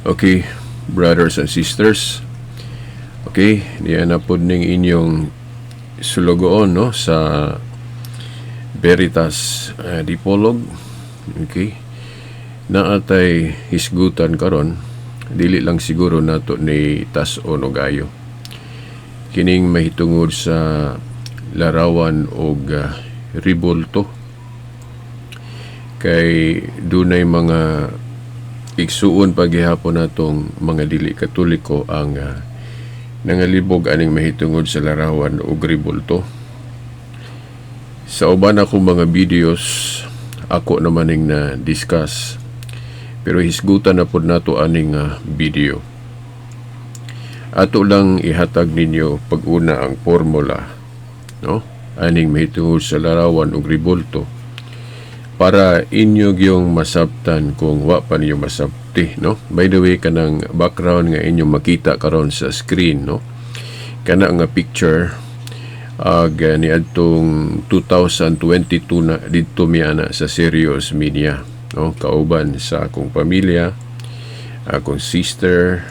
Okay, brothers and sisters. Okay, diya na pod ning inyong sulugoon, no, sa Veritas Dipolog. Okay. Naa tay hisgutan karon, dili lang siguro nato ni tas-on og ayo. Kining mahitungod sa larawan og ribulto kay dunay mga igsuon paghihapon natong mga dili Katoliko ang nangalibog aning mahitungod sa larawan og ribulto. Sa uban akong mga videos, ako naman ning na discuss, pero hisgutan na pod nato aning video. Ato lang ihatag ninyo pag-una ang formula, no, aning mahitungod sa larawan og ribulto para inyo gyung masabtan kung wa pa ninyo masabti, no? By the way, kanang background nga inyong makita karon sa screen, no, kana nga picture ag niadtong 2022 na didto mi ana sa Serious Media, no, kauban sa akong pamilya, akong sister,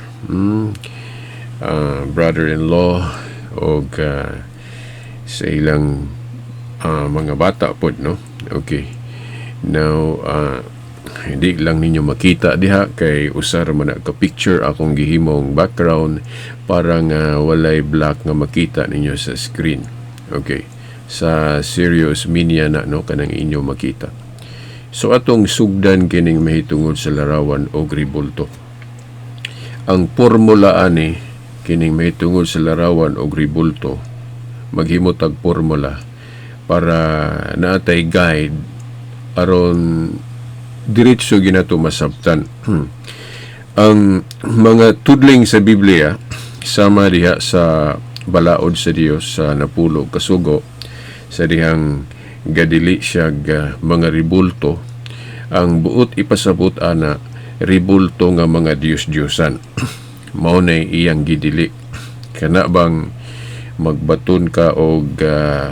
brother-in-law og sa ilang mga bata pod, no? Okay, now hindi lang ninyo makita diha kay usa ra man na ka picture akong gihimong background para nga walay black nga makita ninyo sa screen. Okay, sa Serious Media na, no, kanang inyo makita. So atong sugdan kining mahitungod sa larawan og ribulto. Ang formula ani kining mahitungod sa larawan og ribulto, maghimo tag formula para naatay guide aron diretso ginato masabtan. Ang mga tudling sa Biblia sama diha sa balaod sa Dios sa napulo kasugo, sa dihang gadili siya mga ribulto, ang buot ipasabot ana, ribulto nga mga Diyos-Diyosan, mao nay iyang gidili. Kana bang magbaton ka og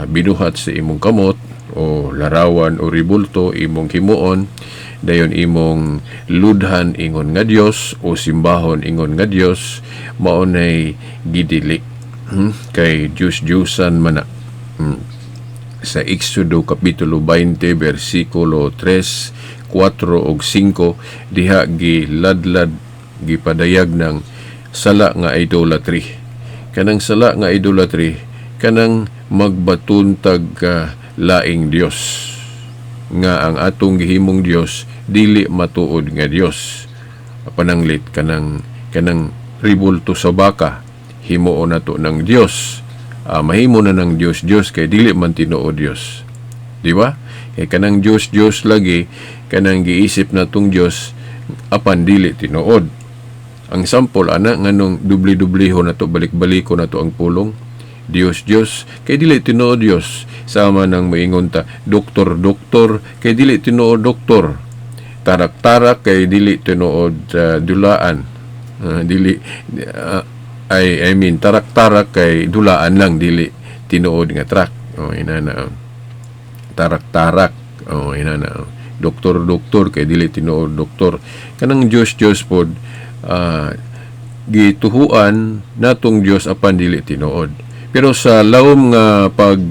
binuhat sa imong kamot o larawan o ribulto imong himuon, dayon imong ludhan ingon nga Dios o simbahon ingon nga Dios, mao nay gidili. Kay Diyos Diyosan man na. Sa Exodo kapitulo 20 bersikulo 3, 4 ug 5, diha giladlad, gipadayag ng sala nga idolatry. Kanang sala nga idolatry, kanang magbaton tag laing Dios nga ang atong gihimong Dios dili matuod nga Dios. Pananglit kanang kanang ribulto sa baka, himuon nato ng Dios, mahimo na ng Dios Dios kay dili man tinuod Dios, di ba? Kay kanang Dios Dios lagi, kanang giisip natong Dios apan dili tinuod. Ang sample ana, nganong dubli-dubliho nato, balik-baliko nato ang pulong Dios Dios kay dili tinuod Dios. Sama nang moingon ta doktor doktor kay dili tinuod doktor, tarak-tarak kay dili tinuod dulaan. Dili I mean, tarak-tarak kay dulaan lang, dili tinuod nga truck. Oh, inana, oh. Tarak-tarak, oh, inana, oh. Doktor doktor kay dili tinuod doktor. Kanang Dios Dios pod, gituhuan natong Dios apan dili tinuod. Pero sa lawom nga pag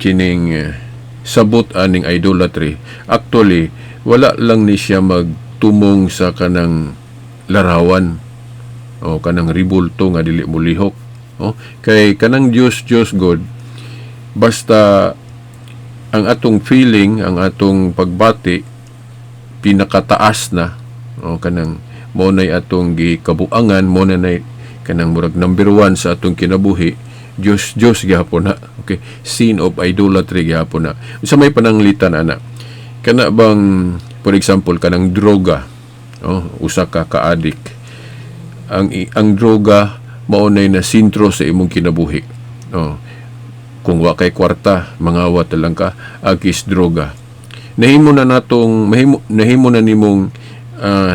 kining sabot aning idolatry, actually wala lang ni siya magtumong sa kanang larawan o kanang ribulto nga dili molihok, oh. Kay kanang Dios Dios God, basta ang atong feeling, ang atong pagbati pinakataas na, o kanang mo nay atong gikabuangan, mo na nay kanang murag number one sa atong kinabuhi, Dios Dios gihapon na. Okay, sin of idolatry gihapon na. Sa may pananglitan ana, kana bang for example kanang droga, oh, usa ka ka-addict, ang droga mao nay na sentro sa imong kinabuhi, oh. Kung wa kay kwarta, mangawat na lang ka agis droga. Nahimo na natong mahimo, nahimo na nimong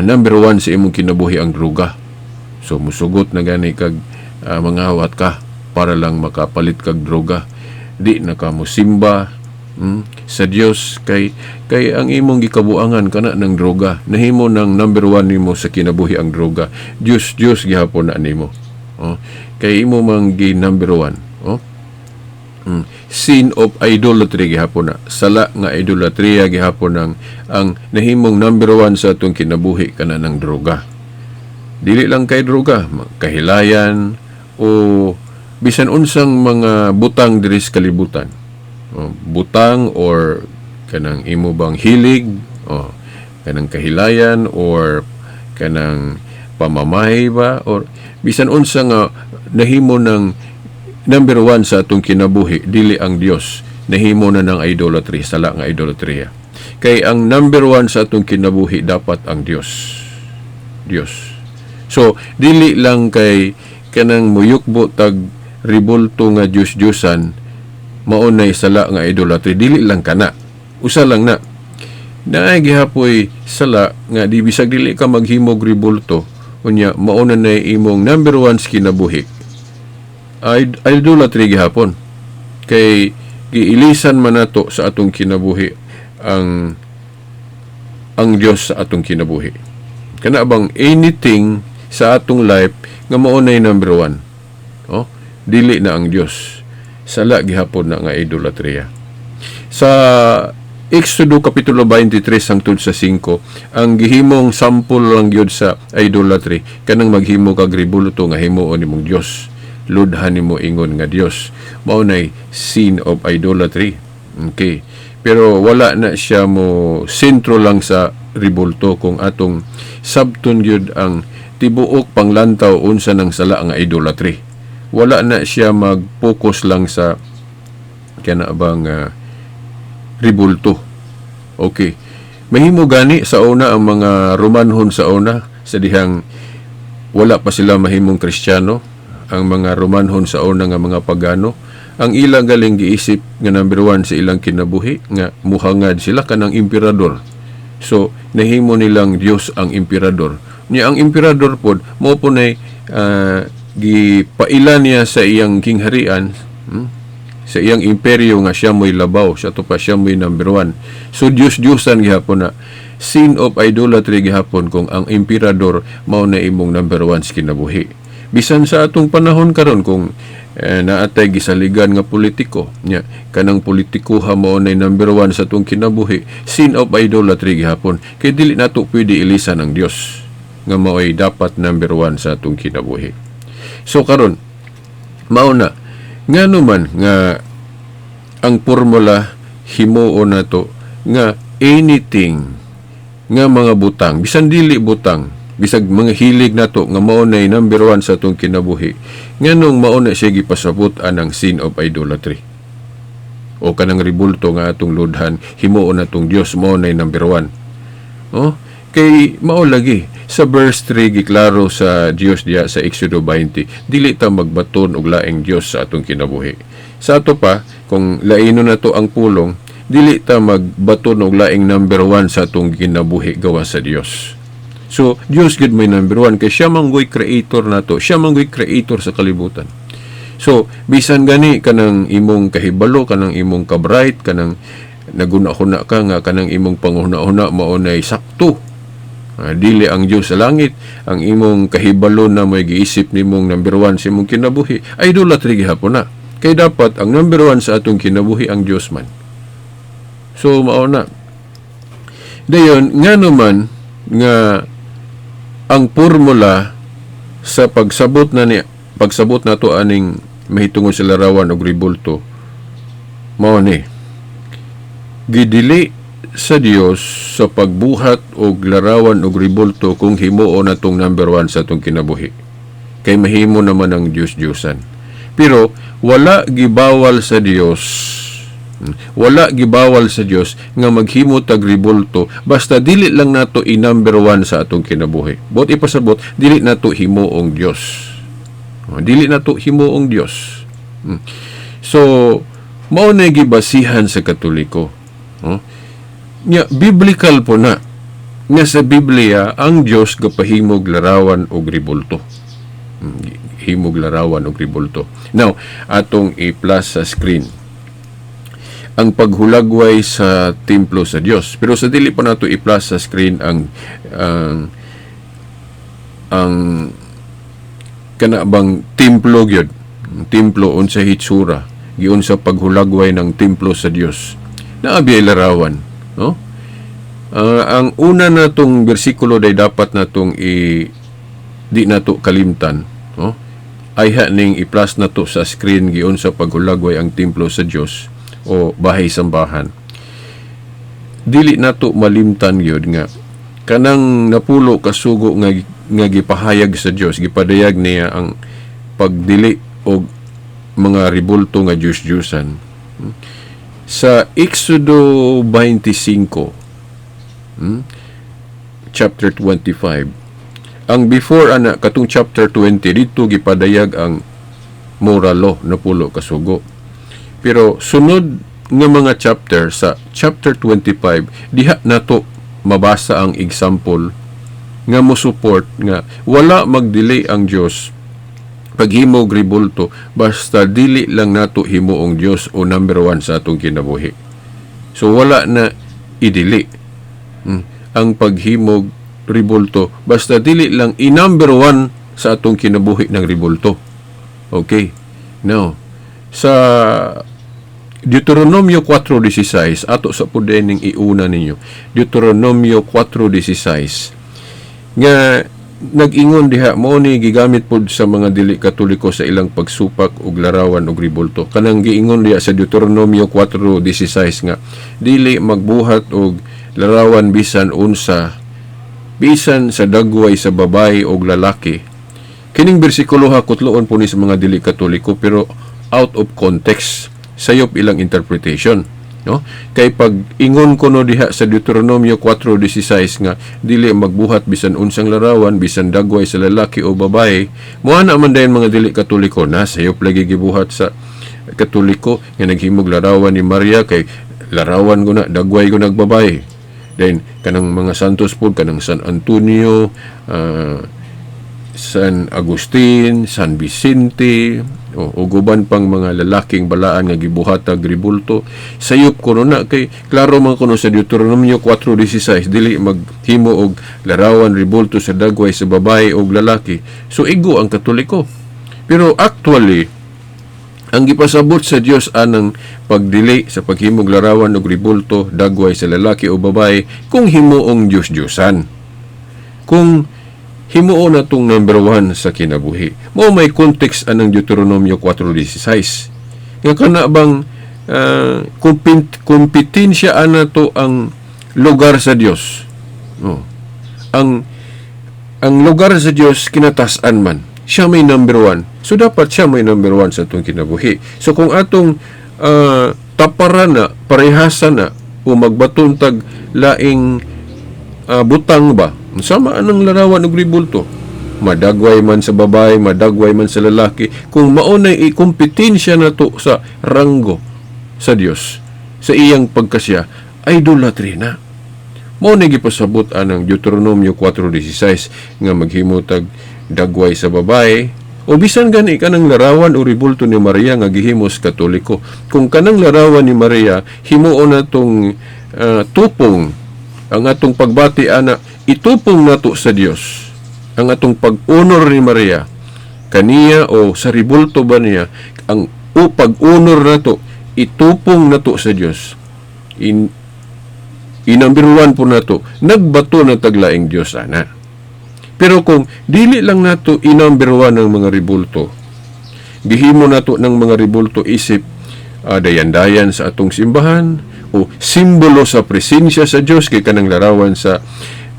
number one sa imong kinabuhi ang droga. So musugot na gani kag mangawat ka para lang makapalit kag droga. Di na ka mosimba. Sa Dios kay ang imong gikabuangan kana ng droga, nahimo ng number one nimo sa kinabuhi ang droga. Dios Dios gihapon na nimo, oh, kay imo mang gi number one, oh. Sin of idolatry gihapon na, sala nga idolatria gihapon ang nahimong number one sa atong kinabuhi kana ng droga. Dili lang kay droga, kahilayan o bisan unsang mga butang diri sa kalibutan, oh, butang or kanang imo bang hilig, oh, kanang kahilayan or kanang pamamahay ba or bisan unsa nga nahimo ng number one sa atong kinabuhi dili ang Dios, nahimo na ng idolatry, sala nga idolatria. Kay ang number one sa atong kinabuhi dapat ang Dios Dios. So dili lang kay kanang muyukbo tag ribulto nga Dios-Diosan mao nay sala nga idolatry. Dili lang kana, usa lang na. Naay gihapoy sala nga di bisag dili ka maghimog ribulto, unya mao na nay imong number one sa kinabuhi, idolatry gihapon, kay giilisan man nato sa atong kinabuhi ang Dios sa atong kinabuhi. Kana bang anything sa atong life nga mao nay number one, oh, dili na ang Dios, sala gihapon na nga idolatria. Sa Exodo kapitulo 23 hangtod sa 5, ang gihimong sample lang gyud sa idolatry kanang maghimo kag ribulto nga himuon nimong Dios, ludhan nimo ingon nga Dios, mao nay sin of idolatry. Okay, pero wala na siya mo sentro lang sa ribulto kung atong sabton gyud ang tibuok panglantaw unsa ng sala nga idolatry. Wala na siya mag-focus lang sa kana bang ribulto. Okay. Mahimo gani sa una ang mga Romanhon sa una, sa dihang wala pa sila mahimong Kristiyano, ang mga Romanhon sa una nga mga pagano, ang ilang galing giisip nga number one sa ilang kinabuhi nga muhangad sila kanang emperador. So nahimo nilang Dios ang emperador. Nya ang emperador pod mao po nay gipaila niya sa iyang kingharian, sa iyang imperyo nga siya mo'y labaw, siya to pa siya mo'y number one. So Diyos-Diyosan gihapon na. Sin of idolatry gihapon kung ang emperador mao na imong number one sa kinabuhi. Bisan sa atong panahon karon, kung naatay gisaligan nga politiko nya kanang politiko ha mao na number one sa atong kinabuhi, sin of idolatry gihapon, kay dili nato pwede ilisan ang Dios nga mao'y dapat number one sa atong kinabuhi. So karon, mao na ngano man nga ang formula himuon nato nga anything nga mga butang, bisan dili butang, bisag mga hilig nato nga mao nay number one sa atong kinabuhi, nganong mao na siya gipasabot anang sin of idolatry o kanang ribulto nga atong ludhan himuon natong Dios, mao nay number one? Oh, kay mao lagi sa verse 3, giklaro sa Dios diya sa Exodo 20, dili ta magbaton og laing Dios sa atong kinabuhi. Sa ato pa, kung laino na to ang pulong, dili ta magbaton og laing number one sa atong kinabuhi gawas sa Dios. So Dios gud may number one kay siya manggoy creator nato, siya manggoy creator sa kalibutan. So bisan gani kanang imong kahibalo, kanang imong kabright, kanang naguna-huna ka nga kanang imong panghuna-huna mao nay sakto. Ah, dili ang Dios sa langit, ang imong kahibalo na may giisip nimong number one sa imong kinabuhi, idolatry gihapon na. Kay dapat ang number one sa atong kinabuhi ang Dios man. So mao na. Dayon, ngano man nga ang formula sa pagsabot na ni pagsabot nato aning mahitungod sa larawan og ribulto mao ni gidili sa Dios sa pagbuhat og larawan og ribulto kung himuon natong number one sa atong kinabuhi, kay mahimo naman ang Dios-Diosan. Pero wala gibawal sa Dios, wala gibawal sa Dios nga maghimo tag ribulto basta dili lang nato i number one sa atong kinabuhi. Bot ipasabot, dili nato himuong Dios. Oh, dili nato himuong Dios. So mao na gibasihan sa Katoliko. Oh. Nya biblical po na nga sa Biblia ang Dios gapahimog larawan og ribulto. Himog larawan og ribulto. Now, atong i-plus sa screen. Ang paghulagway sa templo sa Dios. Pero sa dili pa nato i-plus sa screen ang kana bang templo gyud, templo, unsa hitsura, giunsa paghulagway ng templo sa Dios, naa biya larawan, no? Ang una natong bersikulo day dapat natong i di nato kalimtan, no, ay ha ning i-plus nato sa screen, giunsa paghulagway ang templo sa Dios o bahay sambahan. Dili nato malimtan gyud nga kanang napulo ka sugo nga gipahayag sa Dios, gipadayag niya ang pagdili og mga ribulto nga Diyos-Diyusan. Sa Exodo 25, chapter 25, ang before ana, katong chapter 20, dito gipadayag ang moral law, napulo ka sugo. Pero sunod nga mga chapter, sa chapter 25, diha nato mabasa ang example nga mo support nga wala magdili ang Dios paghimog ribulto basta dili lang nato himuong Dios o number one sa atong kinabuhi. So wala na idili ang paghimog ribulto basta dili lang i-number one sa atong kinabuhi ng ribulto. Okay. Now, sa Deuteronomio 4:16, ato sa pud ning iuna ninyo. Deuteronomio 4:16 nga nag-ingon diha, mao ni gigamit pod sa mga dili Katoliko sa ilang pagsupak og larawan og ribulto. Kanang giingon diha sa Deuteronomio 4:16 nga dili magbuhat og larawan bisan unsa, bisan sa dagway sa babae og lalaki. Kining bersikulo ha, kutloon po ni sa mga dili Katoliko, pero out of context sayop ilang interpretation, no? Kay pag ingon kuno diha sa Deuteronomio 4:16 nga dili magbuhat bisan unsang larawan, bisan dagway sa lalaki o babae, moana man dayon mga dili Katoliko na sayop lagi gibuhat sa Katoliko nga naghimog larawan ni Maria, kay larawan ko na, dagway ko nagbabae. Then kanang mga santos pod, kanang San Antonio, San Agustin, San Vicente, o uban pang mga lalaking balaan nga gibuhatag ribulto. Sayop kuno na kay klaro man kuno sa Deuteronomio 4:16, dili maghimo og larawan, ribulto sa dagway sa babae og lalaki. So igo ang Katoliko. Pero actually, ang gipasabot sa Dios anang pagdili sa paghimog larawan og ribulto, dagway sa lalaki o babae, kung himuong Dios-Diosan. Kung himuon na tong number one sa kinabuhi. Mao may context anang Deuteronomio 4:16. Nga kana bang kompetensya ana to ang lugar sa Dios. No. Ang lugar sa Dios kinatasan man. Siya may number one. So dapat siya may number one sa atong kinabuhi. So kung atong taparan na, parehasan na, o magbaton tag laing butang ba, sama anang larawan og ribulto, madagway man sa babae, madagway man sa lalaki, kung maunay ikompetensya na to sa ranggo sa Dios, sa iyang pagkasya, idolatry na. Mao ni gipasabot anang Deuteronomio 4:16 nga maghimo tag dagway sa babae o bisan gani kanang larawan o ribulto ni Maria nga gihimos Katoliko. Kung kanang larawan ni Maria himuon na tong tupong, ang atong pagbati ana itupong nato sa Dios, ang atong pag-honor ni Maria kaniya o sa ribulto ba niya, ang o pag-honor nato itupong nato sa Dios, in i-number one po nato, nagbato na taglaing Dios ana. Pero kung dili lang nato i-number one ang mga ribulto, gihimo nato ng mga ribulto isip dayan-dayan sa atong simbahan o simbolo sa presensya sa Dios, kay kanang larawan sa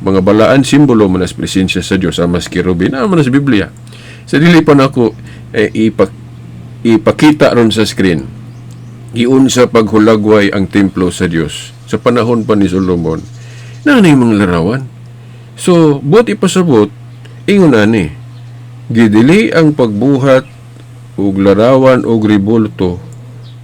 mga balaan simbolo man sa presensya sa Dios, amas kerubin, man sa Biblia. Sa dili pa nako eh, ipakita ron sa screen giunsa paghulagway ang templo sa Dios sa panahon pa ni Solomon, na mga larawan. So buot ipasabot, ingon ani, gidili ang pagbuhat og larawan og ribulto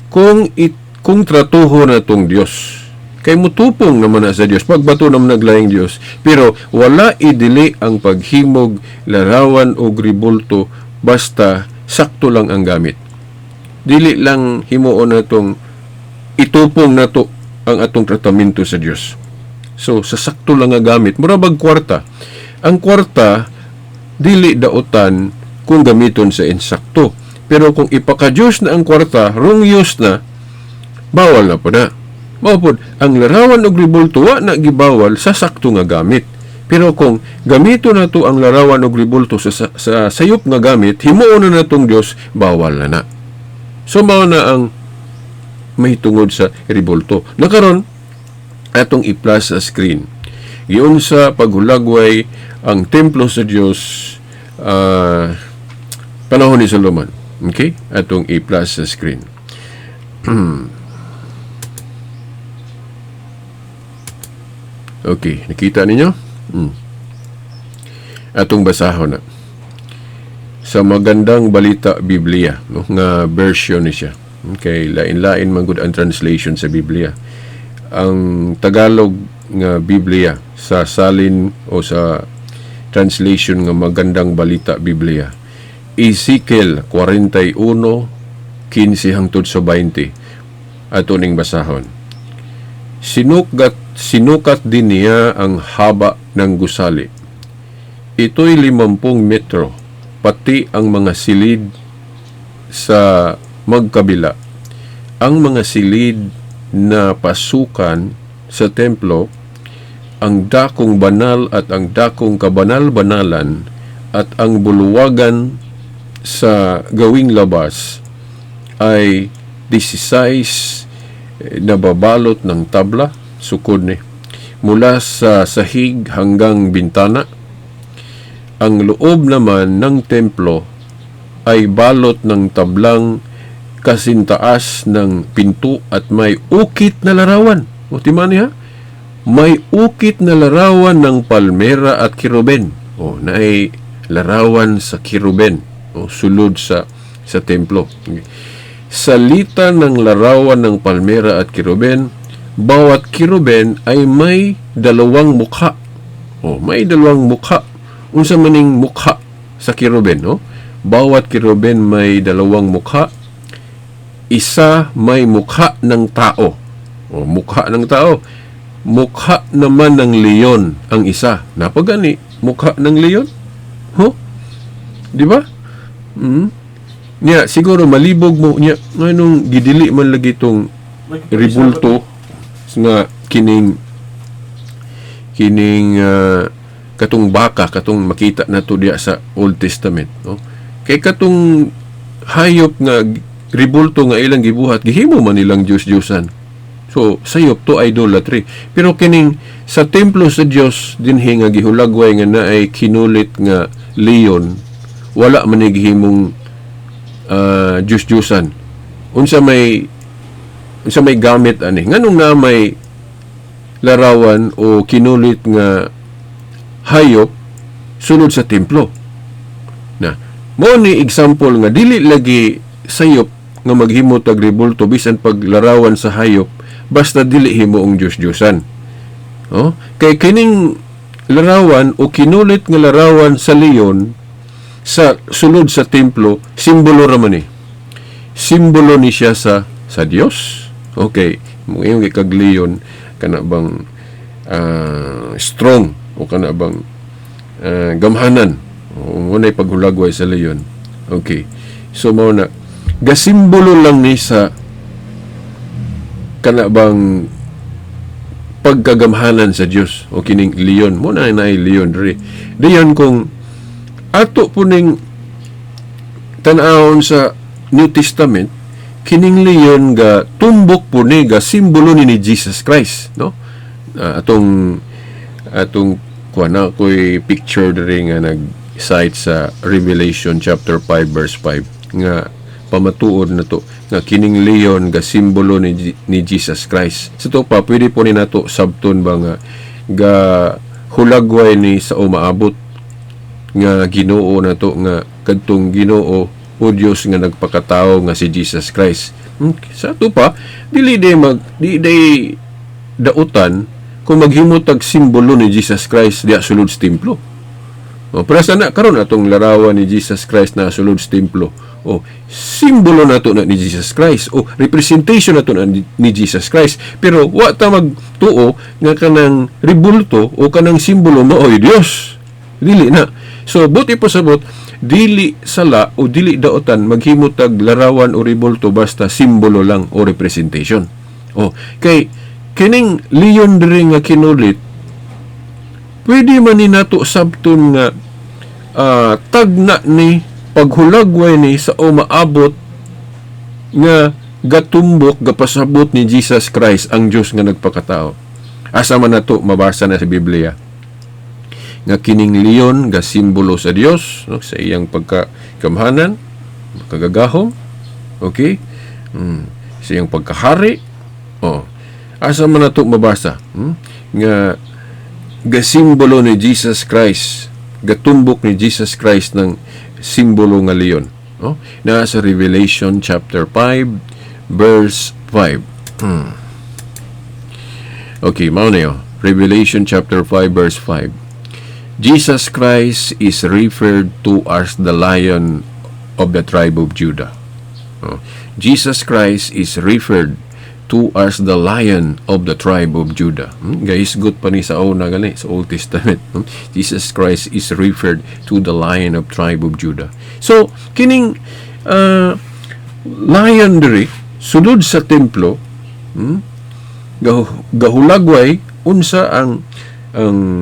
kung tratuho na tong Dios, kay mutupong naman na sa Dios, pagbato naman naglaing Dios. Pero wala idili ang paghimog larawan og ribulto basta sakto lang ang gamit. Dili lang himuon na tong Itupong nato ang atong tratamento sa Dios. So sa sakto lang nga gamit, mura bag kwarta. Ang kwarta dili dautan kung gamiton sa insakto. Pero kung ipaka-Diyos na ang kwarta, wrong use na, bawal na po na. Mao pod, ang larawan og rebulto wa na gibawal sa sakto nga gamit. Pero kung gamito na to ang larawan og rebulto sa sayop nga gamit, himuon na natong Dios, bawal na na. So mao na ang mahitungod sa rebulto. Nakaron atong i-plus sa screen. Giunsa paghulagway ang templo sa Dios panahon ni Solomon. Okay? Atong i-plus sa screen. Okay, nakita ninyo? Atong basahon na. Sa Magandang Balita Biblia, no, nga version ni siya. Okay, lain-lain man gud ang translation sa Biblia. Ang Tagalog nga Biblia sa salin o sa translation nga Magandang Balita Biblia. Ezekiel 41:15 hangtod sa 20. Ato ning basahon. Sinukat din niya ang haba ng gusali. Ito'y 50 metro, pati ang mga silid sa magkabila. Ang mga silid na pasukan sa templo, ang dakong banal at ang dakong kabanal-banalan at ang bulwagan sa gawing labas ay 16 na babalot ng tabla, sukod ni, mula sa sahig hanggang bintana. Ang loob naman ng templo ay balot ng tablang kasintaas ng pinto at may ukit na larawan. O, tima niya? May ukit na larawan ng palmera at kiruben. O, naay larawan sa kiruben. O, sulod sa templo. Salita ng larawan ng palmera at kiruben, bawat kiruben ay may dalawang mukha. O, may dalawang mukha. Unsa maning mukha sa kiruben, no? Bawat kiruben may dalawang mukha. Isa may mukha ng tao. O, mukha ng tao. Mukha naman ng leon ang isa. Napagani, mukha ng leon? Huh? Di ba? Niya, siguro malibog mo niya nganong gidili man lagi tong rebulto nga kining katong baka, katong makita na to diya sa Old Testament, no? Kay katong hayop nga rebulto nga ilang gibuhat, gihimo man nilang Diyos-Diyosan. So sayop to idolatry. Pero kining sa templo sa Dios dinhi nga gihulagway nga naay kinulit nga leon, wala man ni gihimong Diyos-Diyosan. Unsa may gamit ani? Nganong na may larawan o kinulit nga hayop sulod sa templo? Na mo ni example nga dili lagi sayop nga maghimo tag rebulto bisan pag larawan sa hayop, basta dili himo ang Diyos-Diyosan. Oh, kay kining larawan o kinulit nga larawan sa leon sa sulod sa templo, simbolo ra man ni. Simbolo ni siya sa Dios. Okay, mo kag leon kana bang strong o kana bang gamhanan. O mo paghulagway sa leon. Okay. So mao na gasimbolo lang ni sa kana bang pagkagamhanan sa Dios o kining leon mo na naay leon diri. Diyon kung ato po ning tan-awon sa New Testament, kining leon ga tumbok po ni, ga simbolo ni Jesus Christ, no? Atong kuha na ko'y picture diri nga nag-cite sa Revelation chapter 5 verse 5 nga pamatuod na to nga kining leon ga simbolo ni Jesus Christ. Sa to pa pwede po ni nato sabton ba nga ga hulagway ni sa umaabot nga Ginoo na to, nga kadtong Ginoo o Dios nga nagpakatao nga si Jesus Christ. Sa ato pa dili day mag di day dautan kung maghimo tag simbolo ni Jesus Christ diya sulod sa templo. O, pero sana karon atong larawan ni Jesus Christ na sulod sa templo. Oh, simbolo nato na ni Jesus Christ o representation nato na ni Jesus Christ. Pero wa ta magtuo nga kanang rebulto o kanang simbolo maoy Dios. Dili na. So buot ipasabot, dili sala o dili daotan maghimo tag larawan o rebulto basta simbolo lang o representation. Oh, kay kining leon diri nga kinulit, pwede man ni nato sabton nga tagna ni paghulagway ni sa umaabot nga gatumbok, gapasabot ni Jesus Christ ang Dios nga nagpakatao. Asa man nato mabasa na sa Biblia nga kining leon ga simbolo sa Dios, no, sa iyang pagkagamhanan, kagagahom, okay? Sa iyang pagkahari. Oh. Asa man nato mabasa, nga gasimbolo ni Jesus Christ, gatumbok ni Jesus Christ ng simbolo nga leon, no? Na sa Revelation chapter 5 verse 5. Okay, mao na yun. Revelation chapter 5 verse 5. Jesus Christ is referred to as the Lion of the tribe of Judah. Oh. Jesus Christ is referred to as the Lion of the tribe of Judah. Gahisgot pa ni sa una gani sa Old Testament. Jesus Christ is referred to the Lion of tribe of Judah. So, kining lion diri sulod sa templo, gahulagway unsa ang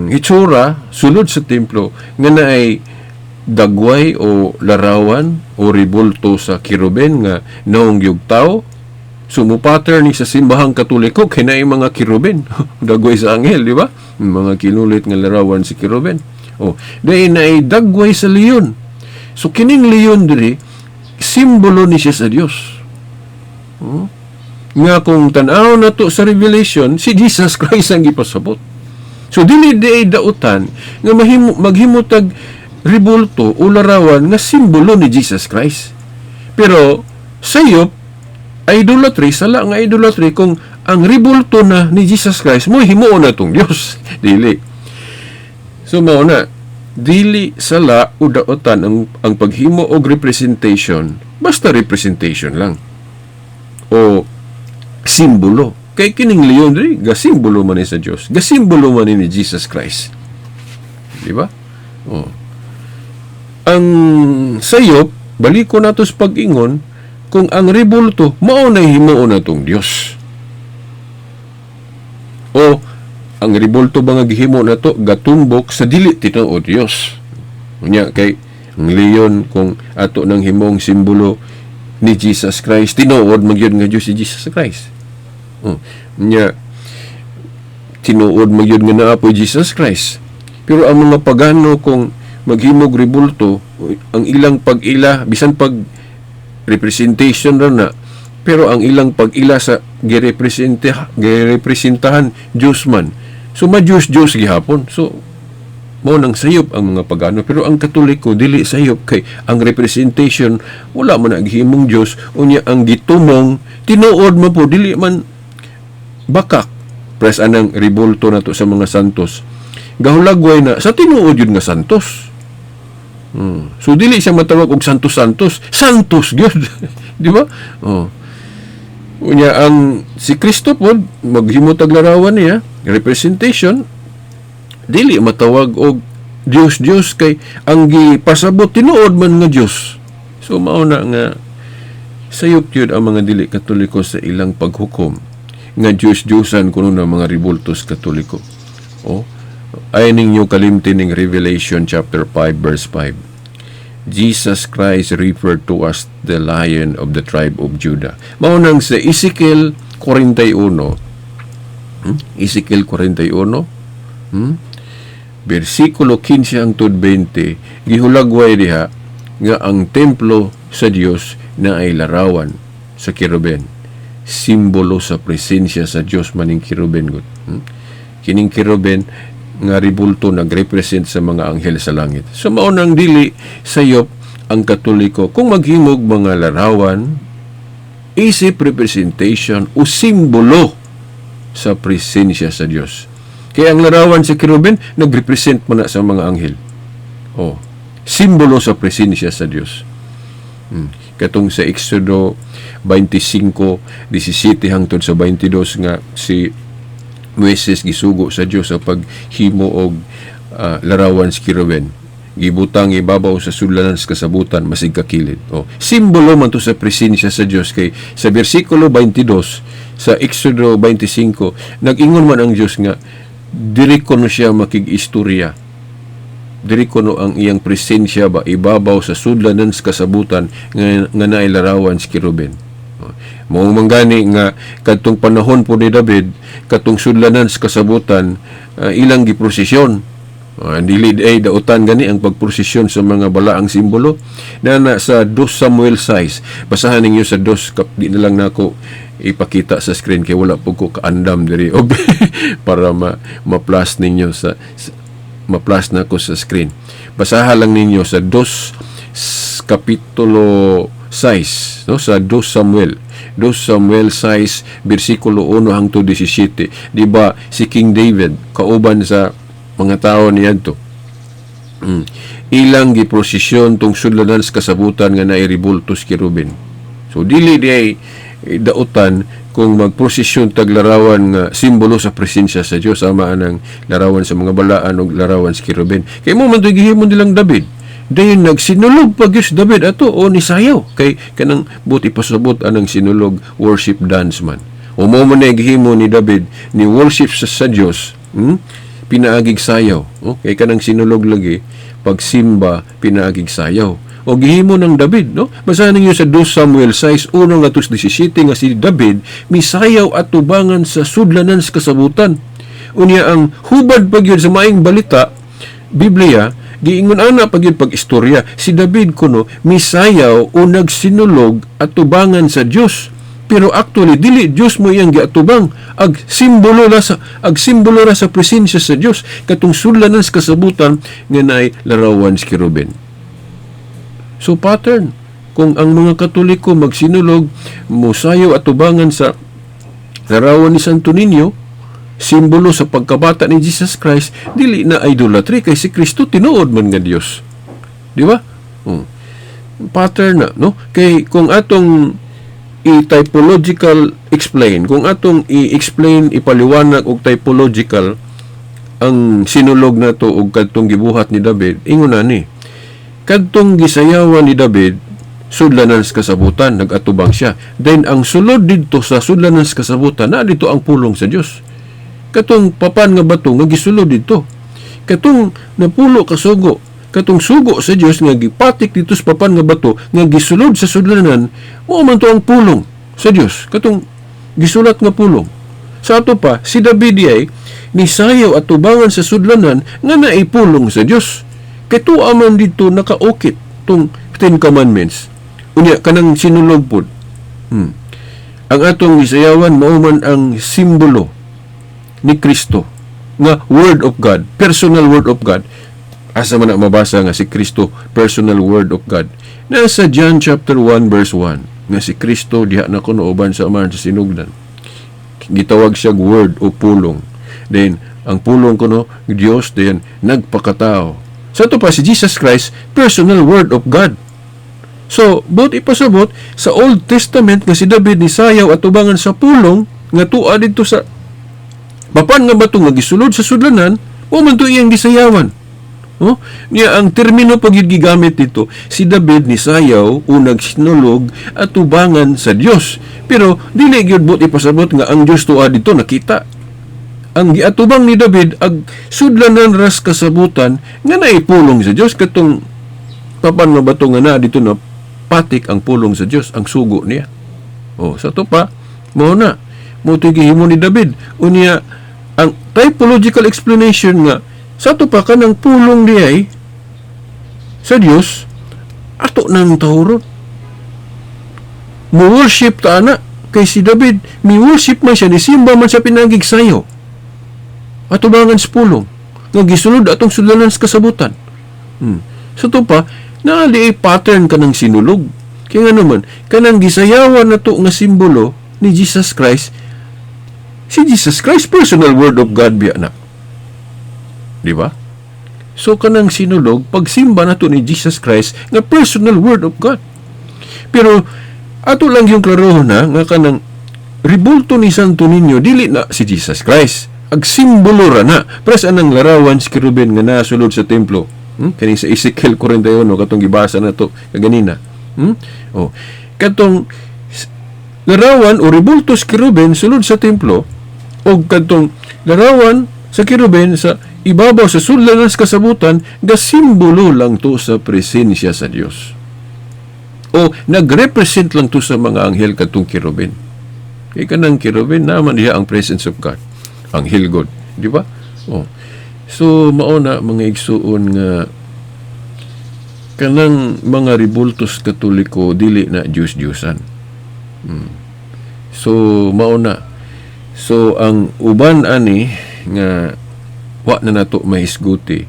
hitsura sulod sa templo nga naay dagway o larawan o ribulto sa kiruben nga naong yugtaw. So mo pattern ni sa Simbahang Katoliko kay naay mga kiruben, dagway sa anghel, di ba? Mga kinulit nga larawan si kiruben. Oh, dahil naay dagway sa leon. So kining leon diri simbolo ni siya sa Dios. Nga kung tan-aw na to sa Revelation, si Jesus Christ ang gipasabot. So dili di dautan nga mahimo maghimutag ribulto o larawan nga simbolo ni Jesus Christ. Pero sayop idolatry, sala nga idolatry kung ang ribulto na ni Jesus Christ mo himuon na tong Dios. Dili. So mao na, dili sala o daotan ang paghimo og representation basta representation lang o simbolo. Kay kining leon diri gasimbolo man ni sa Dios, gasimbolo man ni Jesus Christ. Di ba? Oh. Ang sayop, baliko nato sa pag-ingon, kung ang rebulto mao na himuon natong Dios. O ang rebulto ba nga gihimo nato gatumbok sa dili tinuod Dios. Unya kay ang leon, kung ato nang himong simbolo ni Jesus Christ, tinuod man gyud nga Dios si Jesus Christ. Oh. Unya tinuod man gyud nga naa poy Jesus Christ. Pero ang mga pagano, kung maghimog rebulto, ang ilang pag-ila, bisan pag representation ra na, pero ang ilang pag-ila sa girepresentahan Diyos man. So ma-Diyos Diyos gihapon. So mao nang sayop ang mga pagano, pero ang Katoliko dili sayop kay ang representation wala man naghimong Dios, unya ang gitumong tinuod mo po, dili man bakak. Pres anang ribulto nato sa mga santos, gahulagway na sa tinuod yun nga santos. So dili siya matawag og santos santos, santos gyud, di ba? Oh. Unya ang si Kristo pod, maghimo tag larawan niya, representation, dili matawag og Dios Dios kay ang gipasabot tinuod man nga Dios. So mao na nga sayop gyud ang mga dili Katoliko sa ilang paghukom nga Dios Diosan kuno na mga ribultos Katoliko. Oh, ay ninyo kalimti ning Revelation chapter 5 verse 5. Jesus Christ referred to as the Lion of the tribe of Judah. Mao nang sa Ezekiel 41, Ezekiel 41, Versikulo 15 hangtod 20, gihulagway diha nga ang templo sa Dios na ay larawan sa kiruben. Simbolo sa presensya sa Dios maning kiruben gud. Kining kiruben nga ribulto nagrepresent sa mga anghel sa langit. So mao nang dili sayop ang Katoliko kung maghimog mga larawan isip representation o simbolo sa presensya sa Dios. Kaya ang larawan sa kiruben nagrepresent man na sa mga anghel. Oh, simbolo sa presensya sa Dios. Katong sa Exodo 25:17 hangtod sa 22 nga si Moises gisugo sa Dios sa paghimo og larawan sa kerubin, gibutang ibabaw sa sudlanan sa kasabutan masig kakilid. Oh, simbolo man to sa presensya sa Dios, kay sa bersikulo 22 sa Exodo 25, nag-ingon man ang Dios nga diri kuno siya makig-istorya, diri kuno ang iyang presensya ba, ibabaw sa sudlanan sa kasabutan nga naay larawan sa kerubin. Mao man gani nga kadtong panahon po ni David, katong sudlanan sa kasabutan, ilang giprosesyon. Dili ay dautan gani ang pagprosesyon sa mga balaang simbolo na sa 2 Samuel 6. Basahan ninyo sa 2 kap, di na lang nako ipakita sa screen kay wala po ko kaandam diri og para ma ma-plus ninyo sa ma-plus na ko sa screen. Basahan lang ninyo sa 2 kapitulo 6, no, sa 2 Samuel, 2 Samuel 6 bersikulo 1 hangtod 17. Di ba si King David kauban sa mga tao niadto, ilang giprosesyon tong sudlanan sa kasabutan nga naay rebultos kerubin? So dili di ay dautan kung magprosesyon tag larawan nga simbolo sa presensya sa Dios, sama anang larawan sa mga balaan og larawan sa kerubin, kay mao man to'y gihimo nilang David. Dayon nagsinulog pa gyud si David ato o nisayaw, kay kanang buti pasabot anang sinulog, worship dance man. O mao man na gihimo ni David, ni worship sa Dios, Pinaagig sayaw. Oh, kay kanang sinulog lagi pagsimba pinaagig sayaw. O gihimo ng David, no? Basahan ninyo sa 2 Samuel 6, 1 ngadto 17 nga si David misayaw at tubangan sa sudlanan sa kasabutan. Unya ang hubad pa gyud sa Maayong Balita, Biblia, giingon ana pa gyud pag istorya, si David kuno misayaw o nagsinulog at tubangan sa Dios. Pero actually dili Dios mo iyang giatubang, ag simbolo ra sa presensya sa Dios katong sudlanan sa kasabutan nga naay larawan sa kerubin. So pattern, kung ang mga Katoliko magsinulog, musayaw at tubangan sa larawan ni Santo Niño, simbolo sa pagkabata ni Jesus Christ, dili na idolatry kay si Kristo tinuod man nga Dios. Di ba? Pattern na, no? Kay kung atong i-typological explain, kung atong i-explain, ipaliwanag og typological ang sinulog nato og kadtong gibuhat ni David, ingon na ni kadtong gisayawan ni David, sudlanan sa kasabutan, nagatubang siya. Then ang sulod didto sa sudlanan sa kasabutan na dito ang pulong sa Dios, katong papan nga bato nga gisulod didto, katong napulo ka sugo, katong sugo sa Dios nga gipatik dito sa papan nga bato nga gisulod sa sudlanan, mao man to ang pulong sa Dios, katong gisulat nga pulong. Sa ato pa, si David ay nisayaw at tubangan sa sudlanan nga naipulong sa Dios, kay tuwa man dito nakaukit tong Ten Commandments. Unya kanang sinulog pod, Ang atong gisayawan mao man ang simbolo ni Kristo nga Word of God, personal Word of God. Asa man na mabasa nga si Kristo personal Word of God? Nasa John chapter 1 verse 1 nga si Kristo diha na kuno uban sa Amahan sa sinugdan. Gitawag siya Word o pulong. Then ang pulong kuno Dios, then nagpakatao. Sa ato pa, si Jesus Christ personal Word of God. So, buot ipasabot sa Old Testament nga si David nisayaw at tubangan sa pulong nga tuwa didto sa papan nga bato nga gisulod sa sudlanan, mao man to iyang gisayawan. Oh, niya ang termino pag gigamit dito, si David nisayaw o nagsinulog at tubangan sa Dios. Pero dili gyud buot ipasabot nga ang Dios tuwa dito nakita. Ang giatubang ni David ag sudlanan ras kasabutan nga naipulong sa Dios, katong papan nga bato nga na dito na patik ang pulong sa Dios, ang sugo niya. Oh, sa to pa, mao na. Mao to'y gihimo ni David. Unya ang typological explanation nga sa ato pa, kanang pulong diay sa Dios ato nang tahuron. Mo worship ta ana kay si David mi worship man siya, nisimba man siya pinaagig sayo. Atubangan sa pulong nga gisulod atong sudlanan sa kasabutan. Sa to pa, naali ay pattern kanang sinulog. Kaya nga naman, kanang gisayawan na to nga simbolo ni Jesus Christ, si Jesus Christ personal Word of God biya na. Di ba? So kanang sinulog, pagsimba na to ni Jesus Christ nga personal Word of God. Pero ato lang yung klarohon na nga kanang ribulto ni Santo Niño dili na si Jesus Christ. Ag simbolo ra na. Pres anang larawan si kerubin nga nasulod sa templo. Kani sa Ezekiel 41 katong gibasa na to kaganina. Oh. Katong larawan o ribulto sa kerubin sulod sa templo o katong larawan sa kerubin sa ibabaw sa sulod sa kasabutan, ga simbolo lang to sa presensya sa Dios. O nagrepresent lang to sa mga anghel katong kerubin. Kay kanang kerubin naman diha ang presence of God. Anghel God, di ba? Oh. So mao na, mga igsuon, nga kanang mga ribultos Katoliko dili na Diyos-Diyosan. So mao na. So ang uban ani nga wa na nato mahisguti.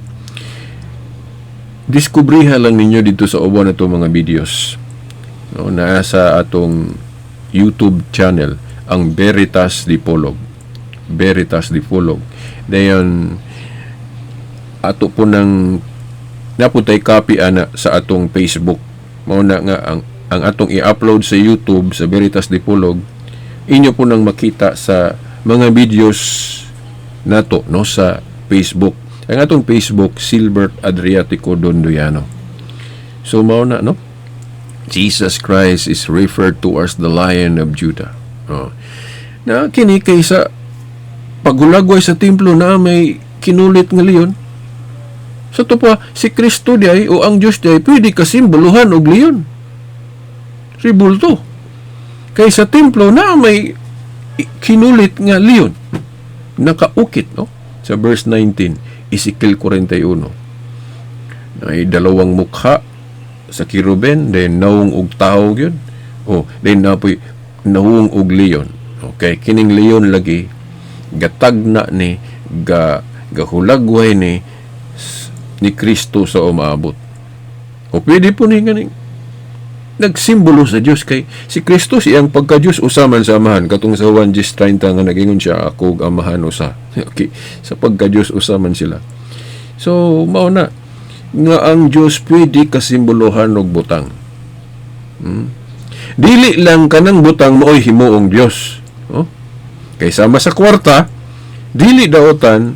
Diskubriha lang ninyo dito sa uban nato mga videos. No, naa sa atong YouTube channel ang Veritas Dipolog. Veritas Dipolog. Dayon ato po nang naputay copy ana sa atong Facebook. Mao na nga ang atong i-upload sa YouTube sa Veritas Dipolog, inyo po nang makita sa mga videos nato, no, sa Facebook. Ang atong Facebook, Silbert Adriatico Dondoyano. So mao na, no? Jesus Christ is referred to as the Lion of Judah. Oh. Na kini kay sa paghulagway sa templo na may kinulit nga leon. Sa to pa, si Kristo diay o ang Diyos diay pwede ka simboluhan og leon. Ribulto. Kay sa templo na may kinulit nga leon. Nakaukit, no? Sa verse 19, Ezekiel 41. Ay dalawang mukha sa kiruben, then nawong og tao gyud. Oh, then napoy nawong og leon. Okay, kining leon lagi gatagna ni ga gahulagway ni Kristo sa umaabot. O pwede po ni ganing nagsimbolo sa Dios kay si Kristo, siyang pagka-Dios, usa man sa Amahan, katong sa Juan 10:30 nga nagingon siya, "Ako ug Amahan usa." Okay, sa pagka-Dios usa man sila. So mao na nga ang Dios pwede kasimbolohan og butang. Dili lang kanang butang maoy himuong Dios, oh? Kay sama sa kwarta, dili daotan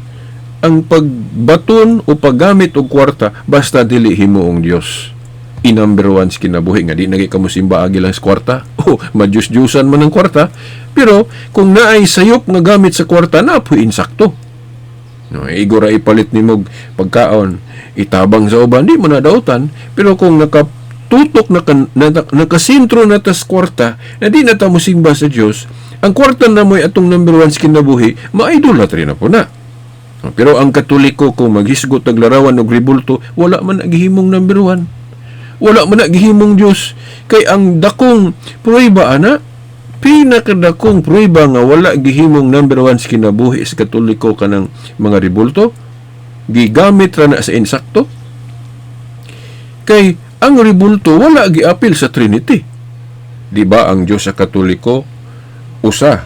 ang pagbaton o paggamit og kwarta basta dili himuong Dios i-number one sa kinabuhi, nga di nagi ka mosimba agi lang sa kwarta. Oh, madyus-dyusan man ang kwarta, pero kung naay sayop nga gamit sa kwarta na po, insakto, no? Igo ra ipalit nimo og pagkaon, itabang sa uban, di mo na dautan. Pero kung nakatutok na, nakasentro na tas kwarta na di na ta mosimba sa Dios, ang kwarta na mo'y atong number one sa kinabuhi, ma-idolatry na po na. No, pero ang Katoliko, kung maghisgot og larawan og ribulto, wala man naghihimong number one. Wala man naghihimong Dios. Kay ang dakong prueba ana, pinakadakong prueba nga wala gihimong number one sa kinabuhi sa Katoliko kanang mga ribulto, gigamit ra na sa insakto. Kay ang ribulto wala giapil sa Trinity. Di ba ang Dios sa Katoliko usa,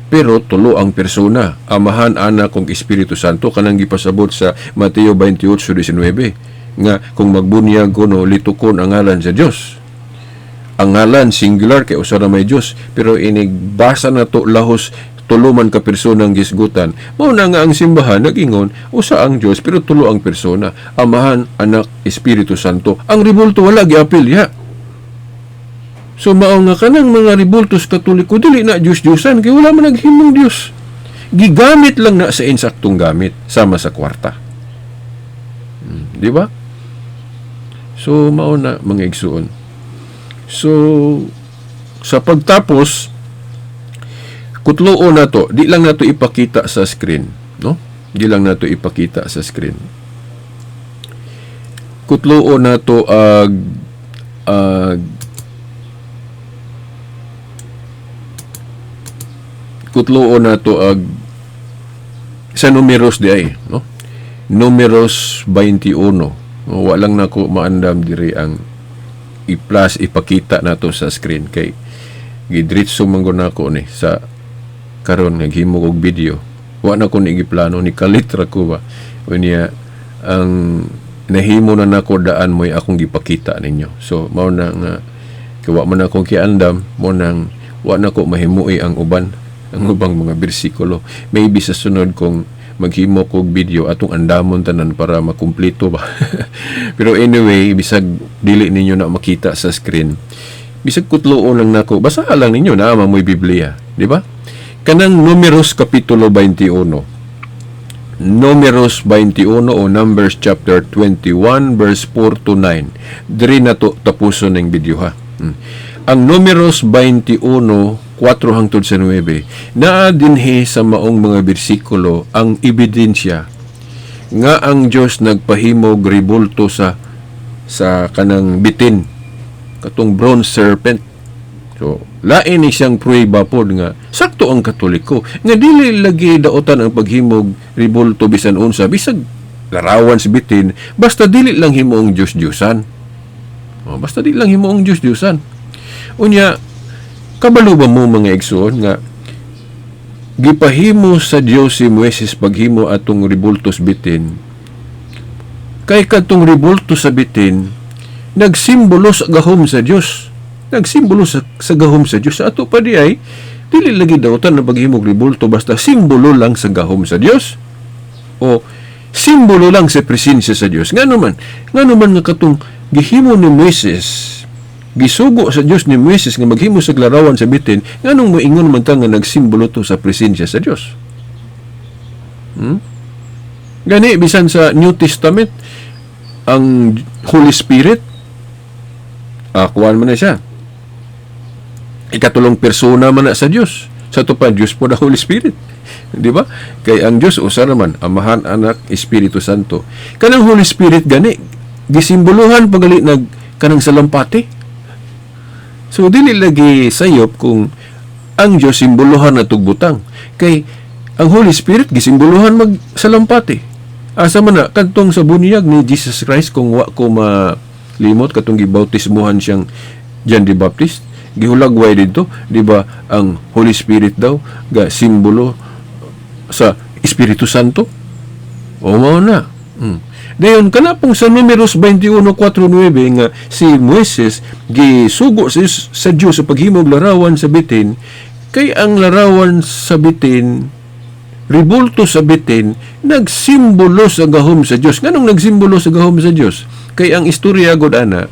pero tulo ang persona, Amahan, Anak ug Espiritu Santo, kanang gipasabot sa Mateo 28:19 nga kung magbunyag kuno litukon ang ngalan sa Dios. Ang ngalan singular kay usa ra may Dios, pero inigbasa na to lahos tulo man ka persona ang gisgutan. Mao na nga ang simbahan nag-ingon usa ang Dios pero tulo ang persona, Amahan, Anak, Espiritu Santo. Ang ribulto wala giapil ya. So mao nga kanang mga ribultos Katoliko dili na Diyos-Diyosan kay wala man naghimong Dios. Gigamit lang na sa insaktong gamit sama sa kwarta. Di ba? So mao na, mga igsuon. So sa pagtapos, kutluon na to, di lang nato ipakita sa screen, no? Di lang nato ipakita sa screen. Kutluon na to ag ag kutluon na to ag sa Numeros di ay, no? Numeros 21. O, wa lang nako maandam diri ang i-plus ipakita nato sa screen kay gidritso man gud nako ni sa karon naghimo og video. Wa na ko ni giplano, ni kalit ra ko ba. Unya ang nahimo na nako daan mo'y akong gipakita ninyo. So mao na nga Kay wa man akong kiandam mo nang wa na ko mahimui ang ubang mga bersikulo. Maybe sa sunod kung maghimo kog video, atong andamon tanan para makumpleto ba. Pero anyway, bisag dili ninyo na makita sa screen, bisag kutloon lang nako, basa lang ninyo na mo'y Biblia, di ba? Kanang Numeros kapitulo 21. Numeros 21 o Numbers chapter 21 verse 4 to 9. Diri na to tapuson ng video ha. Ang Numeros 21 4 hangtod sa 9, naa dinhi sa maong mga bersikulo ang ebidensya nga ang Dios nagpahimog rebulto sa kanang bitin, katong bronze serpent. So, lain ni siyang pruweba pod nga sakto ang Katoliko nga dili lagi daotan ang paghimog rebulto bisan unsa, bisag larawan sa bitin, basta dili lang himuong Diyos-Diyosan. Oh, basta dili lang himuong Diyos-Diyosan. Unya, kabalo ba mo, mga igsoon, nga gipahimo sa Dios si Moises paghimo atong rebulto sa bitin kay kadtong rebulto sa bitin nagsimbolo sa gahom sa Dios, nagsimbolo sa gahom sa Dios? Sa ato pa di ay dili lagi daotan na paghimog rebulto basta simbolo lang sa gahom sa Dios o simbolo lang sa presensya sa Dios. Ngano man nga katong gihimo ni Moises, gisugo sa Dios ni Moises nga maghimo sa larawan sa bitin, nganong moingon man ta nga nagsimbolo to sa presensya sa Dios? Gani bisan sa New Testament, ang Holy Spirit, kuwan man na siya, ikatulong persona man na sa Dios. Sa ato pa, Dios po na Holy Spirit, di ba? Kay ang Dios usa naman, Amahan, Anak, Espiritu Santo. Kanang Holy Spirit gani gisimboluhan pagali nag kanang salampati. So dili lagi sayop kung ang Dios simboluhan na tugbutang, kay ang Holy Spirit gisimboluhan mag salampati. Asa man na kadtong sa bunyag ni Jesus Christ, kung wa ko malimot, katong gibautismuhan siyang John the Baptist, gihulagway dito, di ba, ang Holy Spirit daw ga simbolo sa Espiritu Santo? O mao na. Dayon kana pong sa Numeros 21:4-9 nga si Moises gisugo sa Dios sa paghimog larawan sa bitin, kay ang larawan sa bitin, rebulto sa bitin, nagsimbolo sa gahom sa Dios. Nganong nagsimbolo sa gahom sa Dios? Kay ang istorya gud ana,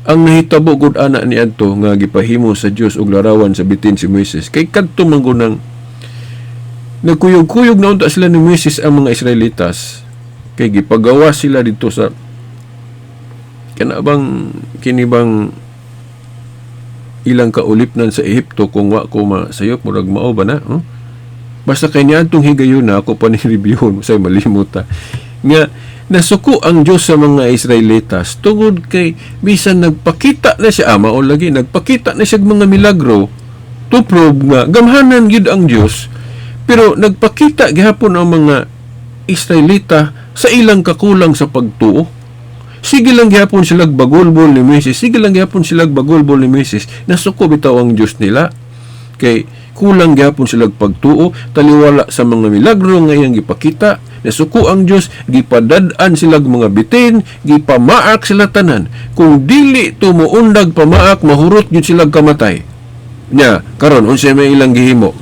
ang nahitabo gud ana ni adto nga gipahimo sa Dios og larawan sa bitin si Moises kay kadto man gud nang nagkuyog-kuyog na unta sila ni Moises, ang mga Israelitas, kay gipagawa sila dito sa kana bang kini bang ilang kaulipnan sa Ehipto. Kung wa ko masayop, murag mao ba na, huh? Basta kay niadtong higayon na ako pa ni reviewon say malimot ta nga nasuko ang Dios sa mga Israelitas tungod kay bisan nagpakita na siya ama o lagi nagpakita na siya og mga milagro to prove nga gamhanan gyud ang Dios, pero nagpakita gihapon ang mga Israelita sa ilang kakulang sa pagtuo. Sige lang gihapon sila bagulbol ni Moises, sige lang gihapon sila bagulbol ni Moises, nasuko bitaw ang Dios nila kay kulang gihapon sila pagtuo taliwala sa mga milagro nga iyang gipakita. Nasuko ang Dios, gipadad-an sila mga bitin, gipamaak sila tanan. Kung dili to moundag pamaak, mahurot gyud sila kamatay. Nya karon, unsay may ilang gihimo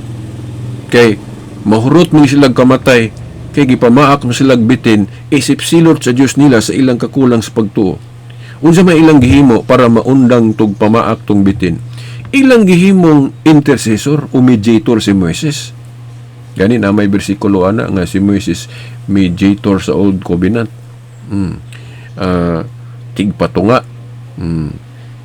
kay mahurot man sila kamatay kay gipamaak mo sila bitin isip silot sa Dios nila sa ilang kakulang sa pagtuo? Unsa may ilang gihimo para maundang tug pamaak tong bitin? Ilang gihimong intercessor o mediator si Moises. Gani na may bersikulo ana nga si Moises mediator sa Old Covenant. Tigpatunga.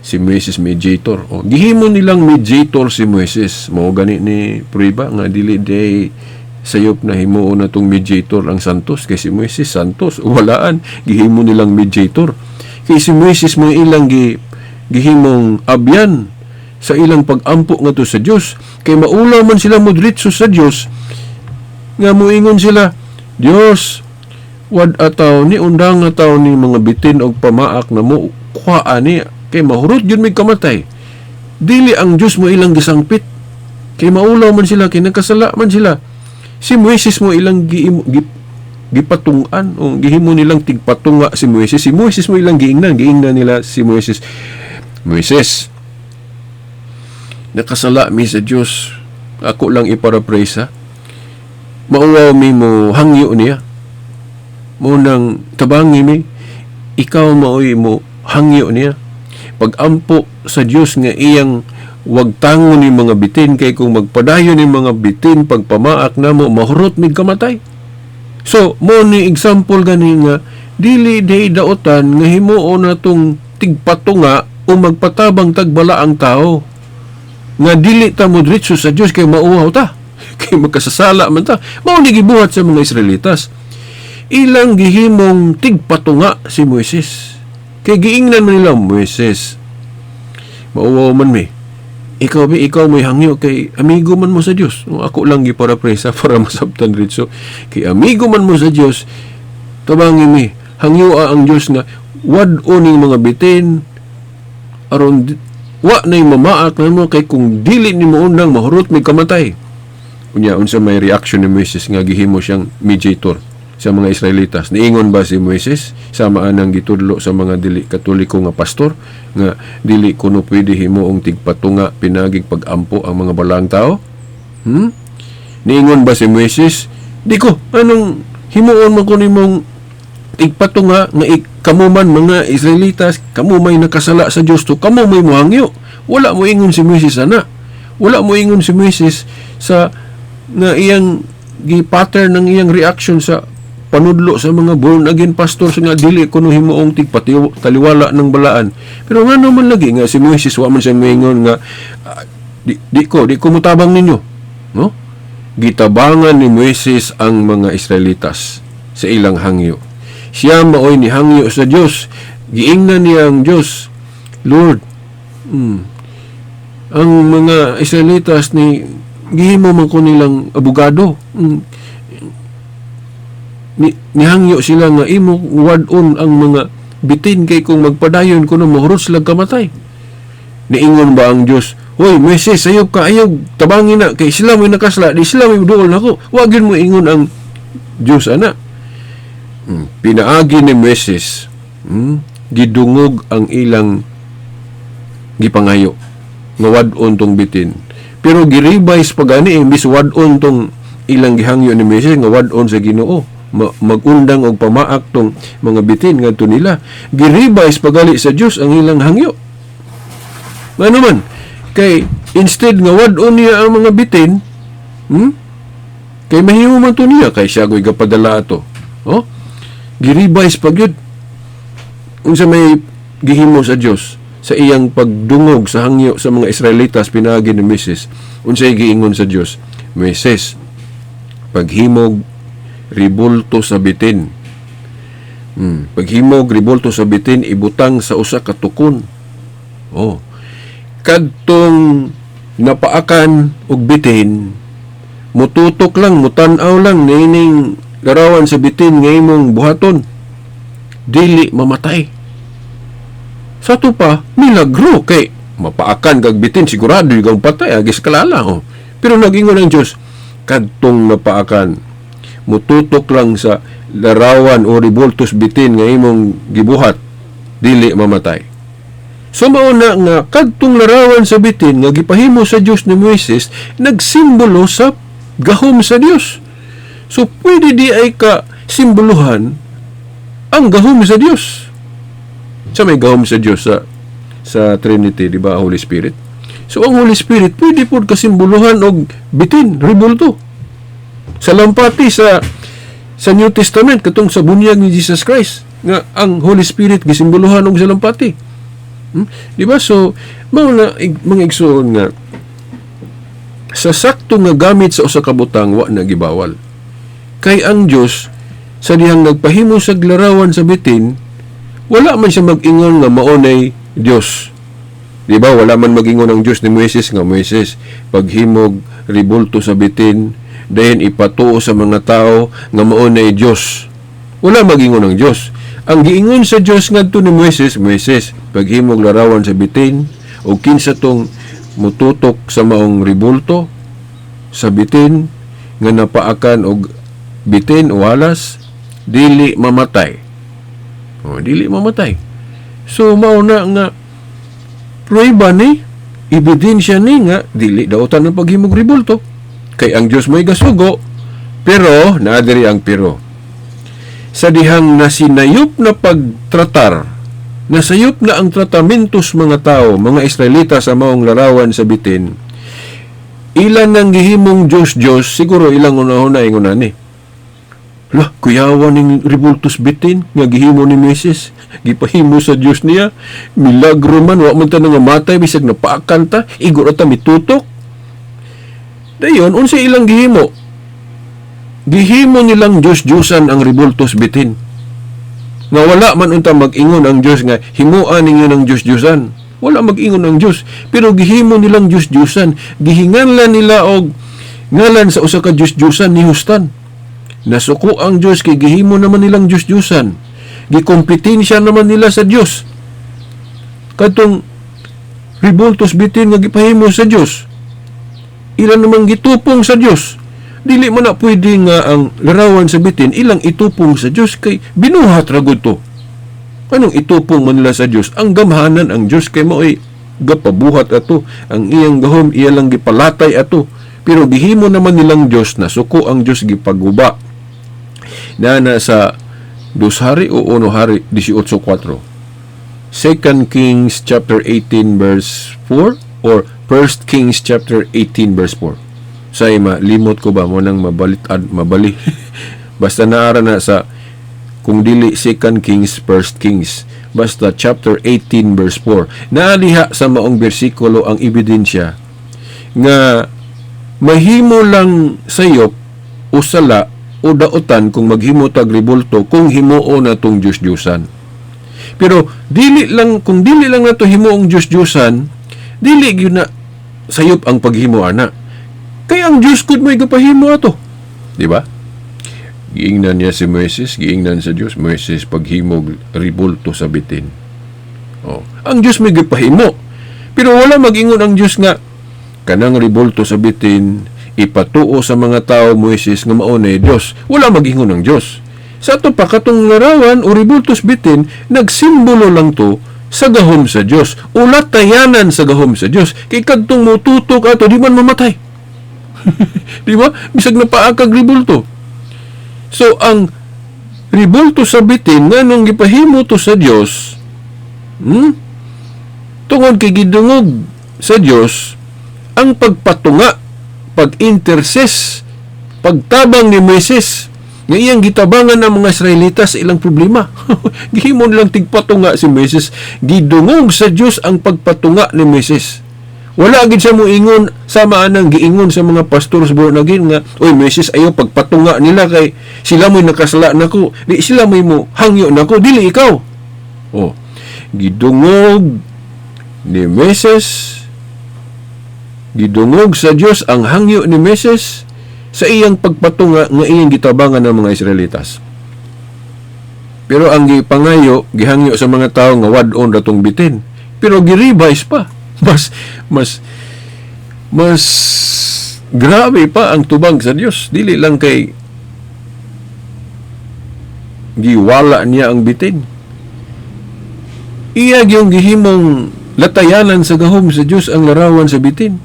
Si Moises mediator. O, gihimo nilang mediator si Moises. Mao gani ni prueba nga dili day sayop na himuon na tong mediator ang santos, kay si Moises santos, walaan gihimo nilang mediator kay si Moises mo ilang gihimong abyan sa ilang pag-ampo ngadto sa Dios, kay maulaw man sila modritso sa Dios nga moingon sila, "Dios, wad ataw ni, undang ataw ni mga bitin og pamaak na mo kuha ani kay mahurot gyud mig kamatay." Dili ang Dios mo ilang gisangpit kay maulaw man sila, kay nagkasala man sila. Si Moises mo ilang gipatungan o gihimo nilang tigpatunga si Moises. Si Moises mo ilang giingnan nila si Moises. Moises, nakasala mi sa Dios. Ako lang i-paraphrase, ha. Mauwaw mi mo hangyo niya. Mao nang tabangi mi, ikaw maoy mo hangyo niya. Pag-ampo sa Dios nga iyang wagtangon ni mga bitin, kay kung magpadayon ni mga bitin pagpamaak namo, mahurot mig kamatay. So, mao ni example gani nga dili day daotan nga himuon natong tigpatunga o magpatabang tagbala ang tao nga dili ta mo diretso sa Dios kay mauwaw ta, kay magkasasala man ta. Mao ni gibuhat sa mga Israelitas, ilang gihimong tigpatunga si Moises, kay giingnan man nila, "Moises, mauwaw man mi, ikaw bi, ikaw mo'y hangyo kay amigo man mo sa Dios." Ako lang giparaphrase para masabtan diretso. Kay amigo man mo sa Dios, tabangi mi, hangyo ang Dios nga wad-o ning mga bitin aron wa nay mamaak namo, kay kung dili nimo undang, mahurot may kamatay. Unya, unsa may reaction ni Moises nga gihimo siyang mediator sa mga Israelitas? Niingon ba si Moises sama anang gitudlo sa mga dili Katoliko nga pastor nga dili kuno pwede himuong tigpatunga pinagig pag-ampo ang mga balaang tao? Niingon ba si Moises, "Di ko, anong himuon man ko nimong tigpatunga nga kamo man mga Israelitas, kamo may nakasala sa Dios to, kamo may muhangyo"? Wala mo ingon si Moises ana. Wala mo ingon si Moises sa nga iyang gi-pattern ng iyang reaction sa panudlo sa mga born again pastors nga dili kuno himuong tigpatiw taliwala ng balaan. Pero ngano man lagi nga si Moises wa man siya moingon nga di ko mutabang ninyo, no? Gitabangan ni Moises ang mga Israelitas sa ilang hangyo. Siya maoy ni hangyo sa Dios. Giingnan niya ang Dios, "Lord, ang mga Israelitas ni gihimo man ko nilang abogado. Nihangyo sila nga imo wad-on ang mga bitin kay kung magpadayon kuno, mahurot sila kamatay." Niingon ba ang Dios, "Hoy Moises, sayop ka, ayaw tabangin na kay sila mo'y nakasala, di sila mo'y duol nako"? Wa gyud mo ingon ang Dios ana. Pinaagi ni Moises, gidungog ang ilang gipangayo nga wad-on tong bitin. Pero girevise pa gani, imbis wad-on tong ilang gihangyo ni Moises nga wad-on sa Ginoo, magundang og pamaak tong mga bitin ngadto nila, girevise pa gali sa Dios ang ilang hangyo. Ano man kay instead nga wad-on niya ang mga bitin, Kay mahimo man to niya kay siya goy gapadala ato. Oh, girevise pa gyud. Unsa may gihimo sa Dios sa iyang pagdungog sa hangyo sa mga Israelitas pinaagi ni Moises? Unsay giingon sa Dios? "Moises, paghimog ribulto sa bitin. Paghimog ribulto sa bitin, ibutang sa usa ka tukon. Oh. Kadtong napaakan og bitin, mututok lang, mutan-aw lang niining larawan sa bitin nga imong buhaton, dili mamatay." Sa ato pa, milagro kay mapaakan kag bitin, sigurado yung patay, agis kalala. Oh. Pero nagingon ang Diyos, kadtong napaakan, mututok lang sa larawan o ribultos bitin nga imong gibuhat, dili mamatay. So mao na nga kadtong larawan sa bitin nga gipahimo sa Dios ni Moises nagsimbolo sa gahom sa Dios. So pwede di ay ka simboluhan ang gahom sa Dios. Sa may gahom sa Dios sa Trinity, di ba, Holy Spirit? So ang Holy Spirit pwede pod kasimboluhan og bitin, ribulto. Sa lampati sa New Testament, katong sa bunyag ni Jesus Christ nga ang Holy Spirit gisimboluhan og salampati. Di ba? So mao na mga igsoon nga sa sakto nga gamit sa usa ka butang, wa na gibawal. Kay ang Dios sa dihang nagpahimo sa larawan sa bitin, wala man siya mag-ingon nga mao nay Dios. Di ba? Wala man mag-ingon ang Dios ni Moises nga, "Moises, paghimog ribulto sa bitin, dayon ipatuo sa mga tao nga mao nay Dios." Wala mag-ingon ang Dios. Ang giingon sa Dios ngadto ni Moises, "Moises, paghimog larawan sa bitin o kinsa tong mututok sa maong ribulto sa bitin nga napaakan og bitin o alas, dili mamatay." Oh, dili mamatay. So mao na nga Prueba ni, ebidensya ni nga dili dautan ang paghimog rebulto. Kay ang Dios mo'y gasugo, pero naa diri ang pero. Sa dihang nasinayop na pagtratar, nasayop na ang tratamentos mga tao, mga Israelita sa maong larawan sa bitin, ilan nang gihimong Diyos-Diyos, siguro ilang unahon na ingon ani. "Lah, kuyawa ning rebultos bitin nga gihimo ni Moises. Gipahimo sa Dios niya. Milagro man, wa man ta nga matay bisag napaakan ta, igo ra ta mitutok." Dayon, unsa ilang gihimo? Gihimo nilang Diyos-Diyosan ang rebultos bitin. Nga wala man unta mag-ingon ang Diyos nga himuan ninyo ng Diyos-Diyosan. Wala mag-ingon ang Diyos. Pero gihimo nilang Diyos-Diyosan. Gihinganlan nila og ngalan sa usa ka Diyos-Diyosan Nehustan. Nasuko ang Diyos kay gihimo naman nilang Diyos-Diyosan. Gikompetensya naman nila sa Diyos. Katong rebultos bitin nga gipahimo sa Diyos. Ilan namang gitupong sa Diyos. Dili man na pwede nga ang larawan sa bitin ilang itupong sa Diyos kay binuhat ra gud to. Anong itupong man nila sa Diyos? Ang gamhanan ang Diyos kay mao'y gapabuhat ato. Ang iyang gahom iya lang gipalatay ato. Pero gihimo naman nilang Diyos, na suko ang Diyos, gipaguba. Na sa Dos Hari o Uno Hari 18:4. Second Kings chapter 18 verse 4 or First Kings chapter 18 verse 4. Sa ima, limot ko ba mo nang mabalit ad, mabali. Basta naara na sa kung dili Second Kings, First Kings. Basta chapter 18 verse 4. Naaliha sa maong bersikulo ang ebidensya nga mahimo lang sayop o sala o dautan kung maghimo tag rebulto kung himuon na tong Diyos-Diyosan. Pero dili lang kung dili lang nato himuong Diyos-Diyosan, dili gyud na sayop ang paghimo ana. Kay ang Diyos gud may gapahimo ato. Di ba? Giingnan niya si Moises, giingnan sa Diyos, "Moises, paghimog rebulto sa bitin." Oh, ang Diyos may gapahimo. Pero wala mag-ingon ang Diyos nga kanang rebulto sa bitin ipatuo sa mga tao, Moises, nga mao na Diyos. Wala mag-ingon ang Diyos. Sa ato pa katong larawan o rebultos bitin, nagsimbolo lang to sa gahom sa Diyos. O latayanan sa gahom sa Diyos. Kay kadtong motutok ato, di man mamatay. Di ba? Bisag napaakag rebulto. So, ang rebulto sa bitin nga nung gipahimo to sa Diyos, Tungod kay gidungog sa Diyos ang pagpatunga, pag-intercess, pagtabang ni Moises, nga iyang gitabangan ang mga Israelita sa ilang problema. Gihimo nilang tigpatunga si Moises. Gidungog sa Diyos ang pagpatunga ni Moises. Wala gid siya moingon sama anang giingon sa mga pastor sa born again nga, "Oy Moises, ayo pagpatunga nila kay sila mo'y nakasala nako. Di sila mo'y mo hangyo nako, dili ikaw." Oh. Gidungog ni Moises, gidungog sa Dios ang hangyo ni Moises sa iyang pagpatunga nga iyang gitabangan ng mga Israelitas. Pero ang gipangayo, gihangyo sa mga tao nga wad-on ratong bitin. Pero girevise pa. Mas grabe pa ang tubag sa Dios. Dili lang kay giwala niya ang bitin. Iya yung gihimong latayanan sa gahom sa Dios ang larawan sa bitin.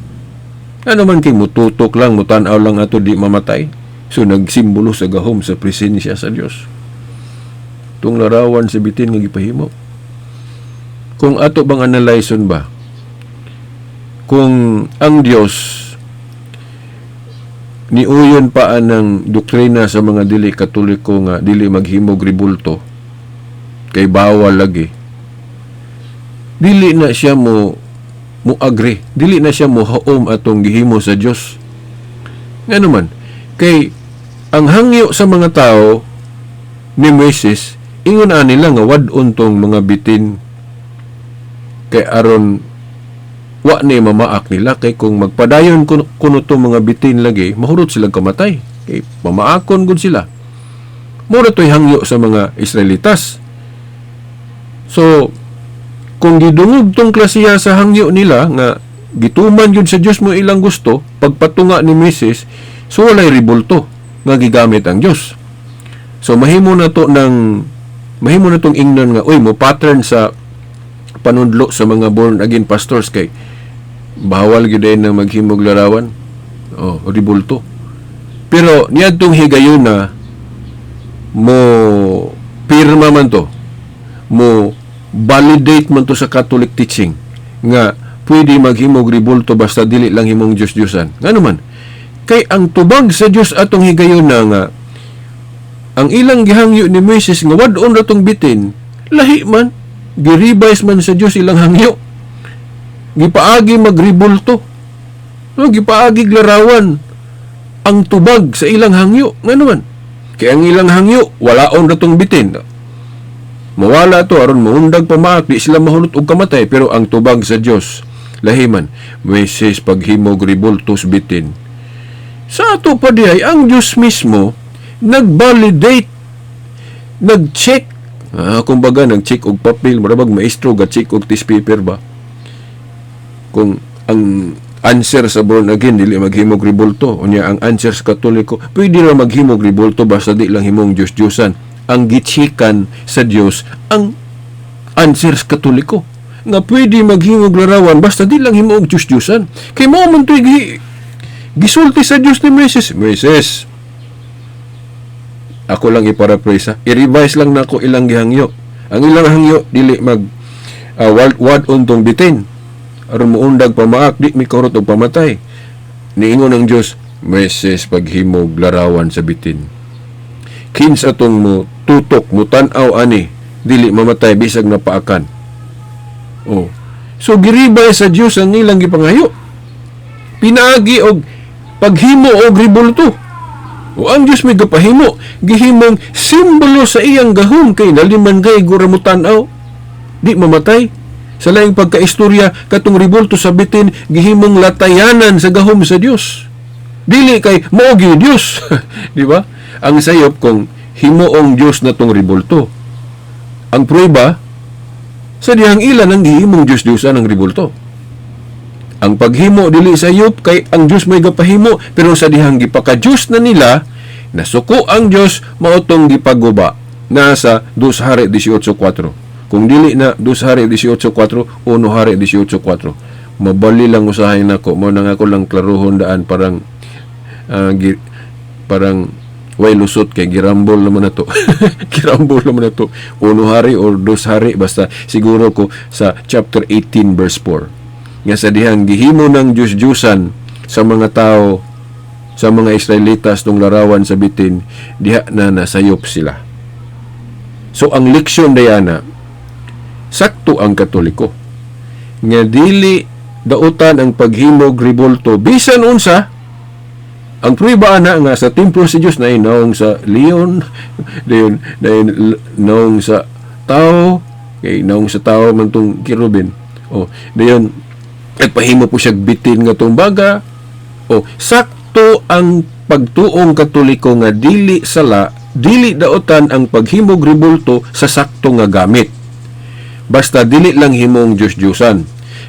Ano man kay mututok lang, mutanaw lang ato, di mamatay. So nagsimbolo sa gahom sa presensya sa Dios. Tung larawan sa bitin nga gipahimo. Kung ato bang analyson ba? Kung ang Dios niuyon pa anang doktrina sa mga dili Katoliko nga dili maghimog rebulto kay bawal lagi, dili na siya mo mo agree, dili na siya mo haom atong gihimo sa Dios. Ngano man kay ang hangyo sa mga tao ni Moises, ingon ani nila nga wad-on tong mga bitin kay aron wa ni mamaak nila, kay kung magpadayon kuno tong mga bitin lagi, mahurot silang kamatay kay pamaakon gud sila. Mura to'y hangyo sa mga Israelitas. So kung gidungog tong klasiya sa hangyo nila nga gituman yun sa Dios mo ilang gusto, pagpatunga ni Moises, so walay rebulto nga gigamit ang Dios. So mahimo na to ng mahimo na tong ingnon nga, uy, mo pattern sa panudlo sa mga born again pastors kay bawal gyud na maghimog larawan. Oh, ribulto. Pero niadtong higayuna, mo pirma man to, mo validate man to sa Catholic teaching nga pwede maghimog ribulto basta dili lang himong Diyos-Diyosan. Ngano man? Kay ang tubag sa Dios atong higayuna nga ang ilang gihangyo ni Moises nga wad-on ra tong bitin, lahi man, gi-revise man sa Dios ilang hangyo. Gipaagi magribulto. No, gipaagi larawan ang tubag sa ilang hangyo. Ngano man? Kay ang ilang hangyo, walaon ra tong bitin. Mawala to aron maundag pamaak, di sila mahulot og kamatay, pero ang tubag sa Dios lahi man. Moises, paghimog ribultos bitin. Sa ato pa diay, ang Dios mismo nag-validate, nag-check. Kumbaga nag-check og papel, mura bag maestro ga check og test paper ba. Kung ang answer sa born again, dili maghimog ribulto, unya ang answer sa Katoliko, pwede ra maghimog ribulto basta di lang himong Diyos-Diyosan. Ang gichikan sa Dios ang answer sa Katoliko nga pwede maghimog larawan basta di lang himong Diyos-Diyosan. Kay mao man to'y gisulti sa Dios ni Moises. Moises, ako lang i-paraphrase ha. I-revise lang nako ilang gihangyo. Ang ilang hangyo, dili mag wad untong bitin aron muundag pamaak, di mi kahurot og pamatay. Niingon ang Dios, "Moises, paghimog larawan sa bitin, kinsa tong mo tutok, mo tan-aw ani, dili mamatay bisag napaakan?" Oh, so giribay sa Dios ang ilang gipangayo pinaagi og paghimo og ribulto. O ang Dios may gapahimo, gihimong simbolo sa iyang gahom kay naliman kay gura mo tan-aw, di mamatay. Sa laing pagkaistorya, katong ribulto sa bitin gihimong latayanan sa gahom sa Dios. Dili kay mao gyud Dios, di ba? Ang sayop kung himuong Dios na tong ribulto. Ang prueba sa dihang ilan ang gihimong Dios-Diosan ang ribulto. Ang paghimo dili sayop kay ang Dios may gapahimo, pero sa dihang gipaka-Dios na nila, nasuko ang Dios, mao tong gipaguba nasa 2 Hari 18.4. Kung dili na 2 Hari 18.4, 1 Hari 18.4. Mabali lang usahay nako, mao nang ako lang klaruhon daan, parang parang way lusot kay girambol naman na to. Girambol naman na to. 1 Hari or 2 Hari, basta siguro ko sa chapter 18 verse 4 nga sa dihang gihimo ng Diyos-Diyusan sa mga tao, sa mga Israelitas, tong larawan sa bitin, diha na nasayop sila. So ang leksyon dayana, sakto ang Katoliko nga dili dautan ang paghimog ribulto bisan unsa. Ang prueba ana nga sa templo sa Dios na naong sa leon, dayon naong sa tao, kay naong sa tao man tong kerubin. Oh, dayon nagpahimo po siya bitin nga tumbaga. O sakto ang pagtuong Katoliko nga dili sala, dili daotan ang paghimog ribulto sa sakto nga gamit. Basta dili lang himong Diyos-Diyosan.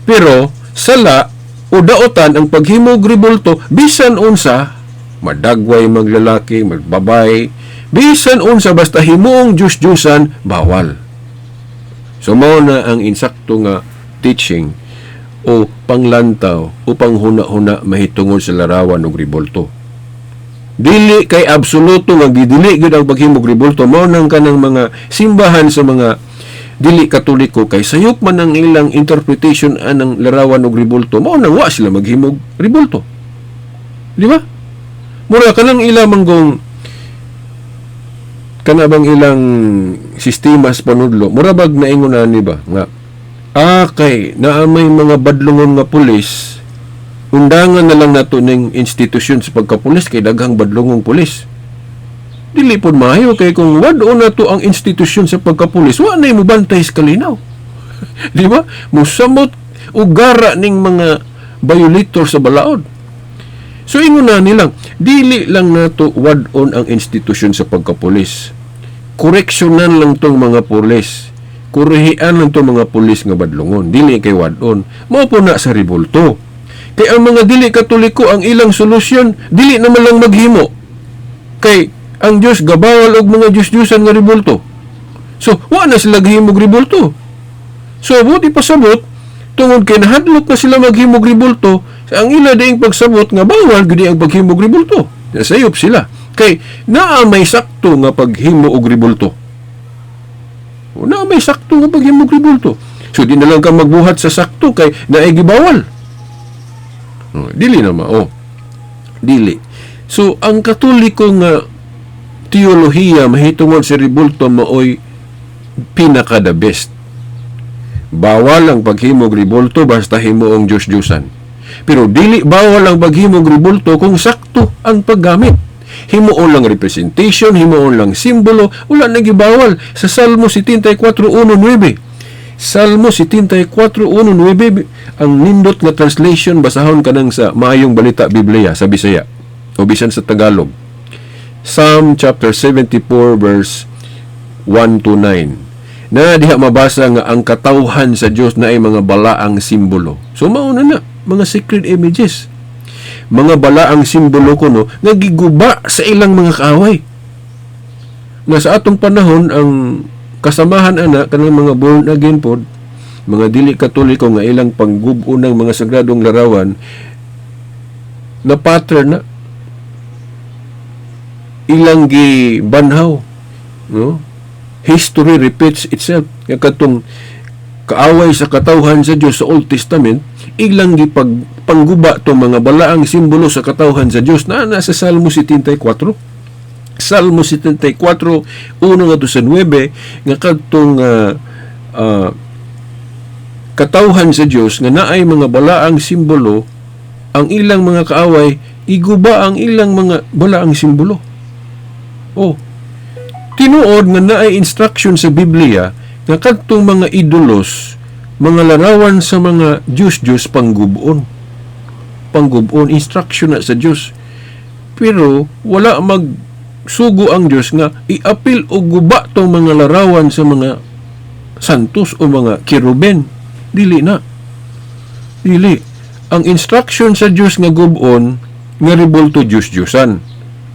Pero sala o daotan ang paghimog ribulto bisan unsa, madagway maglalaki, magbabay, bisan unsa basta himong Diyos-Diyosan, bawal. So mao na ang insakto nga teaching o panglantaw o panghuna-huna mahitungod sa larawan og ribulto. Dili kay absoluto nga gidili gyud ang paghimog ribulto. Mao nang kanang mga simbahan sa mga dili Katoliko, kay sayop man ang ilang interpretation anang larawan og ribulto, mao nang wa sila maghimog ribulto. Di ba? Mura kanang ila manggong kana bang ilang sistema sa panudlo, mura bag naingon na ni ba nga kay naa may mga badlongon nga pulis, undangan na lang nato ning institusyon sa pagkapulis kay daghang badlongong pulis. Dili pod maayo kay kung wad-on nato ang institusyon sa pagkapulis, wa na mobantay sa kalinaw. Di ba? Musamot ugara ning mga violator sa balaod. So ingon na nilang dili lang nato wad-on ang institusyon sa pagkapulis. Koreksyonan lang tong mga pulis. Kurihian lang tong mga pulis nga badlongon, dili kay wad-on. Mao po na sa ribulto. Kay ang mga dili Katoliko, ang ilang solusyon dili naman lang maghimo. Kay ang Dios gabawal og mga Diyos-Diyosan nga ribulto. So, wa na sila gahimog ribulto. So buti pasabot, tungod kay nahadlok na sila maghimog ribulto, ang ila diing pagsabot nga bawal gid ang paghimog ribulto. Nasayop sila. Kay naa may sakto nga paghimo og ribulto. O, naa may sakto nga paghimog ribulto. So di na lang ka magbuhat sa sakto kay naay gibawal. Oh, dili na mao. Dili. So ang Katoliko nga teolohiya mahitungod sa ribulto maoy pinaka the best. Bawal ang paghimog ribulto basta himuong Diyos-Diyosan. Pero dili bawal ang paghimog ribulto kung sakto ang paggamit. Himuon lang representation, himuon lang simbolo, wala na gibawal sa Salmo 74:1-9. Salmo 74:1-9, ang nindot nga translation, basahon kanang sa Maayong Balita Biblia sa Bisaya o bisan sa Tagalog. Psalm chapter 74 verse 1 to 9. Na diha mabasa nga ang katawhan sa Dios na ay mga balaang simbolo. So mauna na mga sacred images. Mga balaang simbolo kuno nga giguba sa ilang mga kaaway. Nga sa atong panahon, ang kasamahan ana kanang mga born again pod, mga dili Katoliko nga ilang panggub-o ng mga sagradong larawan na pattern na ilang gibanhaw, no? History repeats itself. Nga katong kaaway sa katawhan sa Dios sa Old Testament, ilang gipag pangguba tong mga balaang simbolo sa katawhan sa Dios na nasa Salmo 74. Salmo 74, 1 ngadto sa 9, nga kadtong katawhan sa Dios nga naay mga balaang simbolo, ang ilang mga kaaway iguba ang ilang mga balaang simbolo. Oh, tinuod nga naay instruction sa Biblia nga kadtong mga idolos, mga larawan sa mga Diyos-Diyos, panggubon. Panggubon, instruction na sa Diyos. Pero wala magsugo ang Diyos nga iapil o guba tong mga larawan sa mga santos o mga kiruben. Dili na. Dili. Ang instruction sa Diyos nga gubon nga rebulto, Diyos-Diyosan.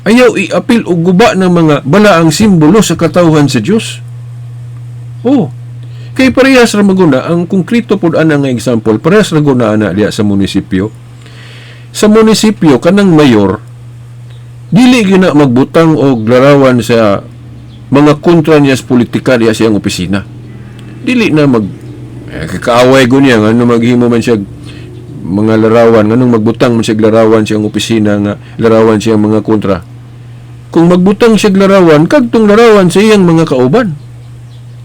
Ayaw iapil o guba ng mga balaang simbolo sa katawhan sa Diyos. Oh. Kay parehas ra maguna ang konkreto pud ana nga example, parehas ra guna ana diya sa munisipyo. Sa munisipyo, kanang mayor dili gina magbutang og larawan sa mga kontra niya sa politika diya sa iyang opisina. Dili na mag kaaway ko niya, ngano maghimo man siya mga larawan, nganong magbutang man siya larawan siyang opisina nga larawan siyang mga kontra? Kung magbutang siya larawan, kadtong larawan sa iyang mga kauban.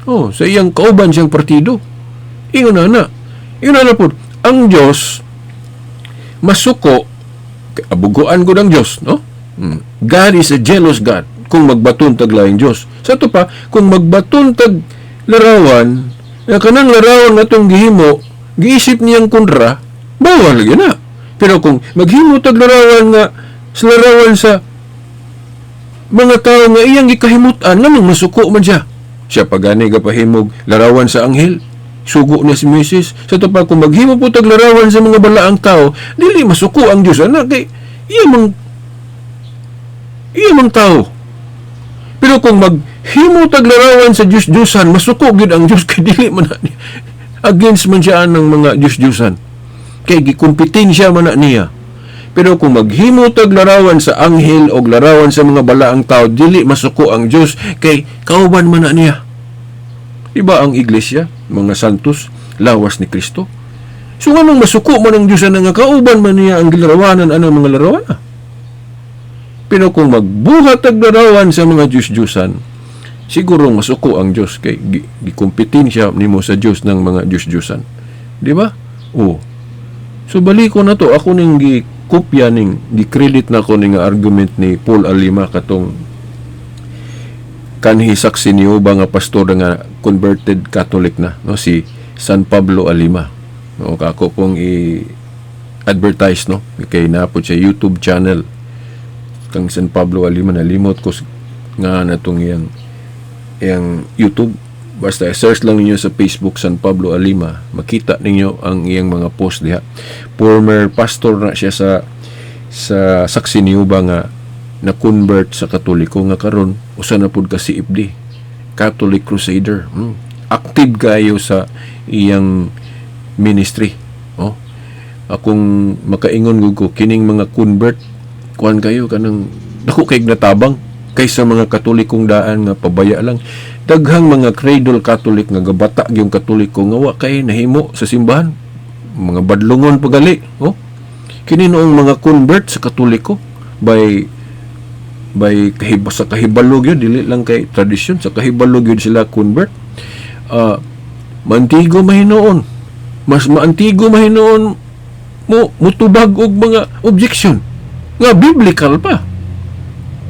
Oh, sa iyang kauban siyang partido. Ingon na na. Ingon na po, ang Diyos masuko, abuguan ko ng Diyos, no? God is a jealous God kung magbaton tag laing Diyos. Sa ato pa, kung magbaton tag larawan, na kanang larawan nga atong gihimo, giisip niyang kontra, bawal gyud na. Pero kung maghimo tag larawan nga sa larawan sa mga tao nga iyang gikahimutan, nganong masuko man siya? Siya pa gani gapahimog larawan sa anghel. Sugo niya si Moises. Sa ato pa, kung maghimo po tag larawan sa mga balaang tao, dili masuko ang Diyos ana kay iya mang tao. Pero kung maghimo tag larawan sa Diyos-Diyosan, masuko gyud ang Diyos kay dili man na against man siya ng mga Diyos-Diyosan. Kay gikompetensya man na niya. Pero kung maghimo tag larawan sa anghel o larawan sa mga balaang tao, dili masuko ang Diyos kay kauban man na niya. Iba ang iglesia, mga santos, lawas ni Kristo. So nganong masuko man ang Diyos nga kauban man niya ang gilarawanan anang mga larawan? Pero kung magbuhat og larawan sa mga Diyos-Diyosan, siguro masuko ang Diyos kay gikompetensya nimo sa Diyos ng mga Diyos-Diyosan. Di ba? Oh. So baliko na to, ako ning gikopya ning gi-credit na ko ning argument ni Paul Alima, katong kanhi Saksi niyo ba nga pastor nga converted Catholic na, no, si San Pablo Alima. No, kako pong i advertise, no, kay naa pod siya YouTube channel kang San Pablo Alima. Nalimot ko nga natong iyang iyang YouTube. Basta search lang ninyo sa Facebook San Pablo Alima, makita ninyo ang iyang mga post diha. Former pastor na siya sa Saksi Niuba nga na convert sa Katoliko, nga karon usa na pud ka CFD, Catholic Crusader. Active kayo sa iyang ministry. Oh, akong makaingon gud ko, kining mga convert, kuan kayo, kanang dako kay natabang kaysa mga Katolikong daan nga pabaya lang. Daghang mga cradle Catholic nga gabata yung Katoliko nga wa kay nahimo sa simbahan, mga badlongon pagali. Oh, kini noong mga convert sa Katoliko by sa kahibalo gyud, dili lang kay tradisyon, sa kahibalo gyud sila convert. Mantigo mahinuon, mas maantigo mahinuon mo mutubag og mga objection nga biblical pa.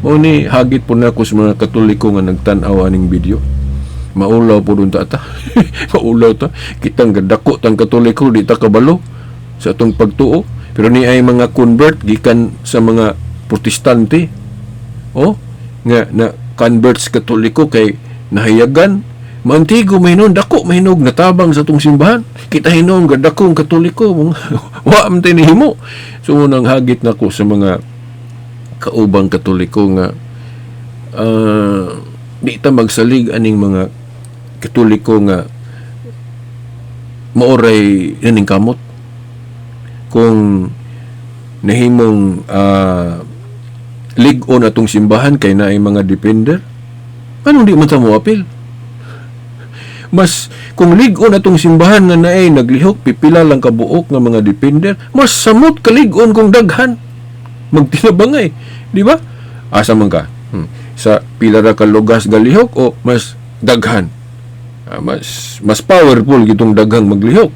Mao ni hagit po nako sa mga Katoliko nga nagtan-aw aning video. Maulaw po dun ta ta. Maulaw ta. Kitang gadako tang Katoliko, di ta kabalo sa atong pagtuo. Pero ni ay mga convert gikan sa mga Protestante, oh, nga na convert sa Katoliko kay nahayagan, maantigo mahinon, dako mahinog natabang sa atong simbahan. Kita hinon gadako ang Katoliko, wa man tay nahimo. So nang hagit nako sa mga kaubang Katoliko nga di ta magsalig aning mga Katoliko nga maoray naning kamot kung nahimong lig-on atong simbahan kay naay mga defender. Anong di man ta mo apil? Mas kung lig-on atong simbahan nga naay naglihok pipila lang kabuok nga mga defender, mas samot kalig-on kung daghan magtinabangay, di ba? Asa man ka? Sa pila ra ka lugas galihok o mas daghan? Mas mas powerful gitong daghang maglihok,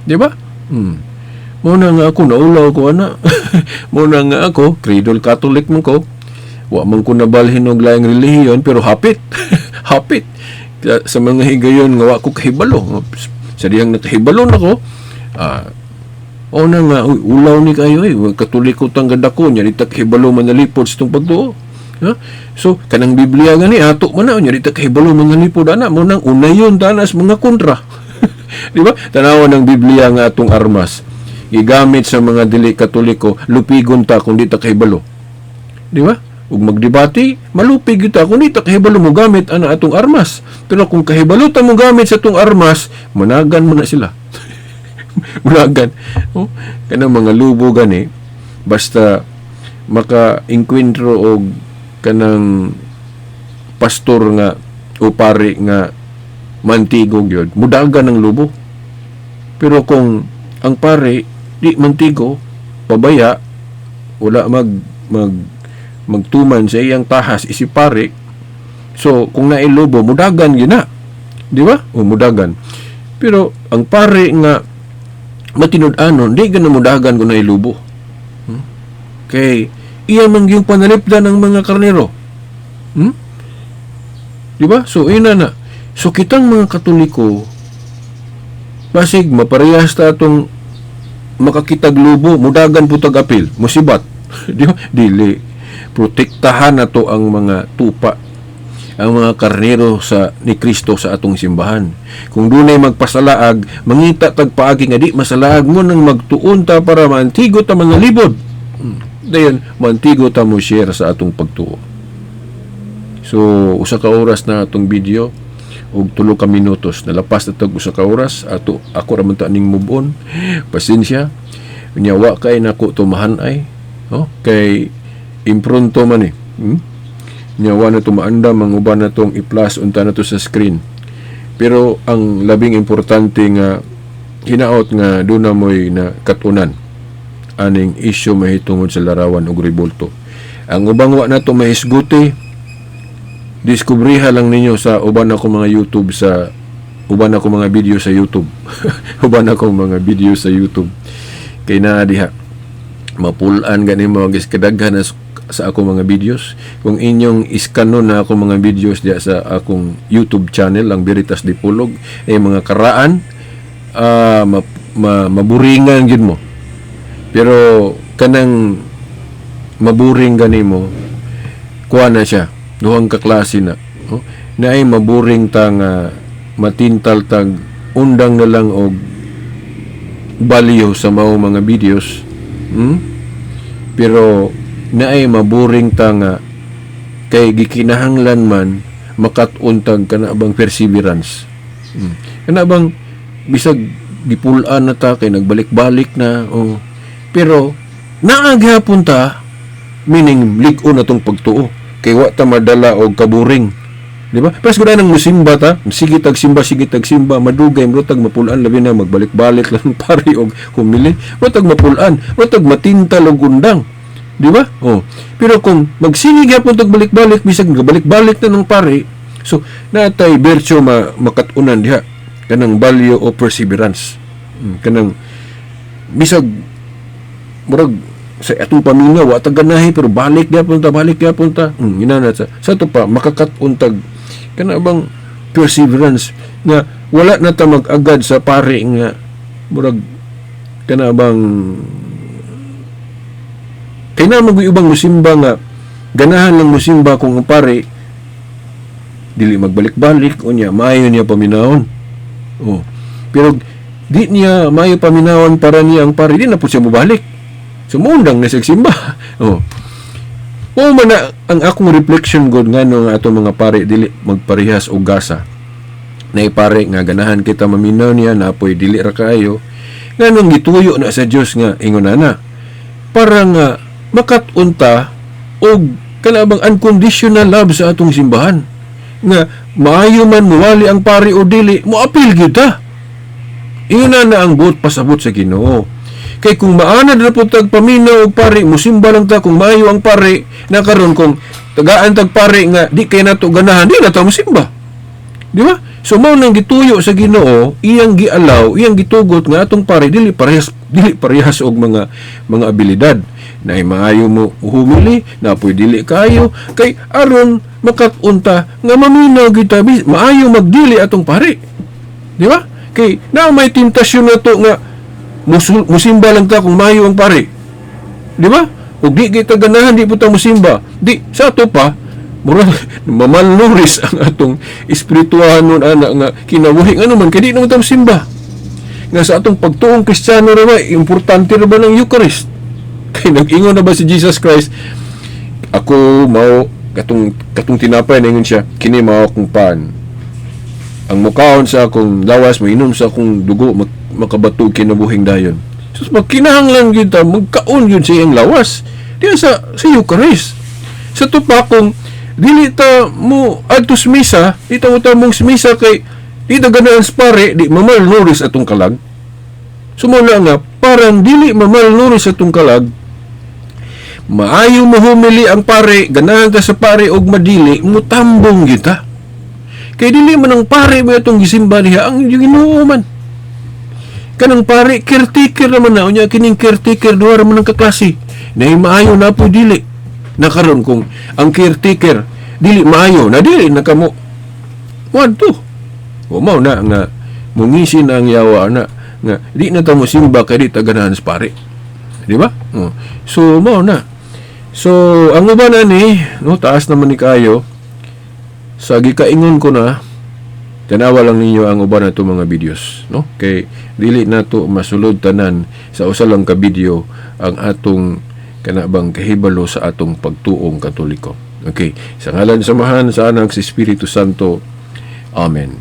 di ba? Mo na nga ako naulaw ko ana. Mo na nga ako cradle Catholic man ko. Wa man ko nabalhin og laing relihiyon, pero hapit. Hapit. Sa mga higayon nga wa ko kahibalo. Sa dihang nakahibalo nako, o na nga, uy, ulaw ni kayo eh. Katoliko tang gadako nya, di ta kahibalo manalipod sa itong pagtuo. Ha? So, kanang Biblia gani ato man na, nya di ta kahibalo manalipod ana mo nang unayon tanas mga kontra. Di ba? Tanawan ng Biblia nga atong armas. Gigamit sa mga dili Katoliko, lupigon ta kung di ta kahibalo. Di ba? Ug magdebate, malupig kita kung di ta kahibalo mo gamit ana atong armas. Pero kung kahibalo ta mo gamit sa atong armas, managan mo na sila. Managan. Oh, kanang mga lubo gani, basta maka-engkwentro og kanang pastor nga o pare nga mantigo gyud, mudagan ang lubo. Pero kung ang pare di mantigo, pabaya, wala mag mag magtuman sa iyang tahas isip pare, so kung nailubo, mudagan gyud na, di ba? O mudagan. Pero ang pare nga matinud-anon, di gana mudagan kung nailubo. Kay iya man yung panalipdan ng mga karnero. Di ba? So ina na. So kitang mga Katoliko, basig maparehas ta atong makakitag lubo, mudagan po tag apil, musibat. Di ba? Dili. Protektahan nato ang mga tupa, ang mga karnero sa ni Kristo sa atong simbahan. Kung dunay magpasalaag, mangita tag paagi nga di masalaag mo nang magtuon ta para maantigo ta mga libod. Dayon, mantigo ta mo share sa atong pagtuo. So, usa ka oras na atong video ug 3 ka minutos. Nalapas na tag 1 ka oras ato. Ako ra man ta ning move on. Pasensya. Unya wa kay nako tumahan ay. Oh, kay impronto man eh. Nya wa na tumaandam ang uban na tong i-plus unta na to sa screen. Pero ang labing importante nga hinaot nga duna mo'y na katunan aning isyu mahitungod sa larawan ug rebulto. Ang ubang wa nato mahisguti, diskubriha lang ninyo sa uban ako mga YouTube, sa uban ako mga video sa YouTube. Uban ako mga video sa YouTube. Kay naa diha. Mapulan gani mo gis kadaghan na sa akong mga videos. Kung inyong iskanon na akong mga videos diya sa akong YouTube channel, ang Veritas Dipolog, eh mga karaan, maburingan gyud mo. Pero kanang maburing gani mo, kuha na siya, duhang kaklase na. Oh, naay maburing ta nga matintal tag undang na lang og value sa mao mga videos. Pero naay maburing ta nga kay gikinahanglan man makat-on tag kana bang perseverance. Kana bang bisag gipulaan na ta kay nagbalik-balik na, oh. Pero naa gihapon ta, meaning lig-on na tong pagtuo kay wa ta madala og kaburing. Di ba? Pero siguro nang musimba ta, sige tag simba, sige tag simba, madugay mo tag mapulaan, labi na magbalik-balik lang pari og humili, mo tag mapulaan, mo tag matintal og undang. Di ba? Oh. Pero kung magsige gyapon tag balik-balik, bisag balik-balik na ng pari, so natay virtue ma makat-unan diha, kanang value of perseverance. Kanang bisag murag sa atong paminaw wa ta ganahi, pero balik gyapon ta, balik gyapon ta. Inana sa ato pa makakat-on tag kana bang perseverance nga wala na ta mag-agad sa pare nga murag kana bang kay na mag ubang musimba nga ganahan lang musimba kung ang pare dili magbalik-balik, unya maayo niya paminawon. Oh. Pero di niya maayo paminawon para niya ang pare, di na po siya mobalik. So muundang na siya simba. Oh. Mao man na ang akong reflection god ngano nga atong mga pare dili magparehas og gasa. Naay pare nga ganahan kita maminaw niya, napoy dili ra kaayo. Nganong gituyo na sa Dios nga ingon ana? Para nga makat-on ta og kana bang unconditional love sa atong simbahan. Nga maayo man muwali ang pare o dili, moapil gyud ta. Ingon na ang buot pasabot sa Ginoo. Kay kung maanad na po tag paminaw og pare, musimba lang ta kung maayo ang pare, na karon kung tagaan tag pare nga di kay nato ganahan, di na ta musimba. Di ba? So mao nang gituyo sa Ginoo, iyang gialaw, iyang gitugot nga atong pare dili parehas og mga abilidad. Na maayo mo humili, na po'y dili kayo, kay aron makat-on ta nga maminaw kita maayo magdili atong pare. Di ba? Kay na may tentasyon na to nga musimba lang ta kung maayo ang pare. Di ba? Ug di kita ganahan, di po ta musimba. Di sa ato pa mura mamalnuris ang atong espirituhanon ana nga kinabuhi, ngano man kay di naman ta musimba. Nga sa atong pagtuong Kristiyano ra ba, importante ra ba ng Eucharist? Kay nag-ingon na ba si Jesus Christ, "Ako mao katong tinapay," ningon siya, "kini mao akong pan. Ang mukaon sa akong lawas, mainom sa akong dugo, makabato kinabuhing dayon." So magkinahanglan gyud ta magkaon gyud sa iyang lawas. Diya sa Eucharist. Sa ato pa kung dili ta mo adto sa misa, di ta mo tamong sa misa kay di ta ganahan sa pare, di mamalnuris atong kalag. So mao na nga parang dili mamalnuris atong kalag, maayo mahumili ang pare, ganahan ta sa pare og madili, mutambong kita. Kay dili man ang pare mo itong gisimba niya, ang Ginoo man. Kanang pare, caretaker naman na, unya kining caretaker, duha ra man ang kaklase. Nay maayo na po dili. Nakaron kung ang caretaker dili maayo, na dili na kamo wadto. O mao na nga mungisi na ang yawa na nga di na ta mo simba kay di ta ganahan sa pare. Di ba? Oh. So mao na. So ang uban ani, no, taas naman ni kayo. Sa gikaingon ko na, tanawa lang ninyo ang uban na mga videos, no? Kay dili na to masulod tanan sa usa lang ka video ang atong kana bang kahibalo sa atong pagtuong Katoliko. Okay, sa ngalan sa Amahan, sa Anak, sa Espiritu Santo. Amen.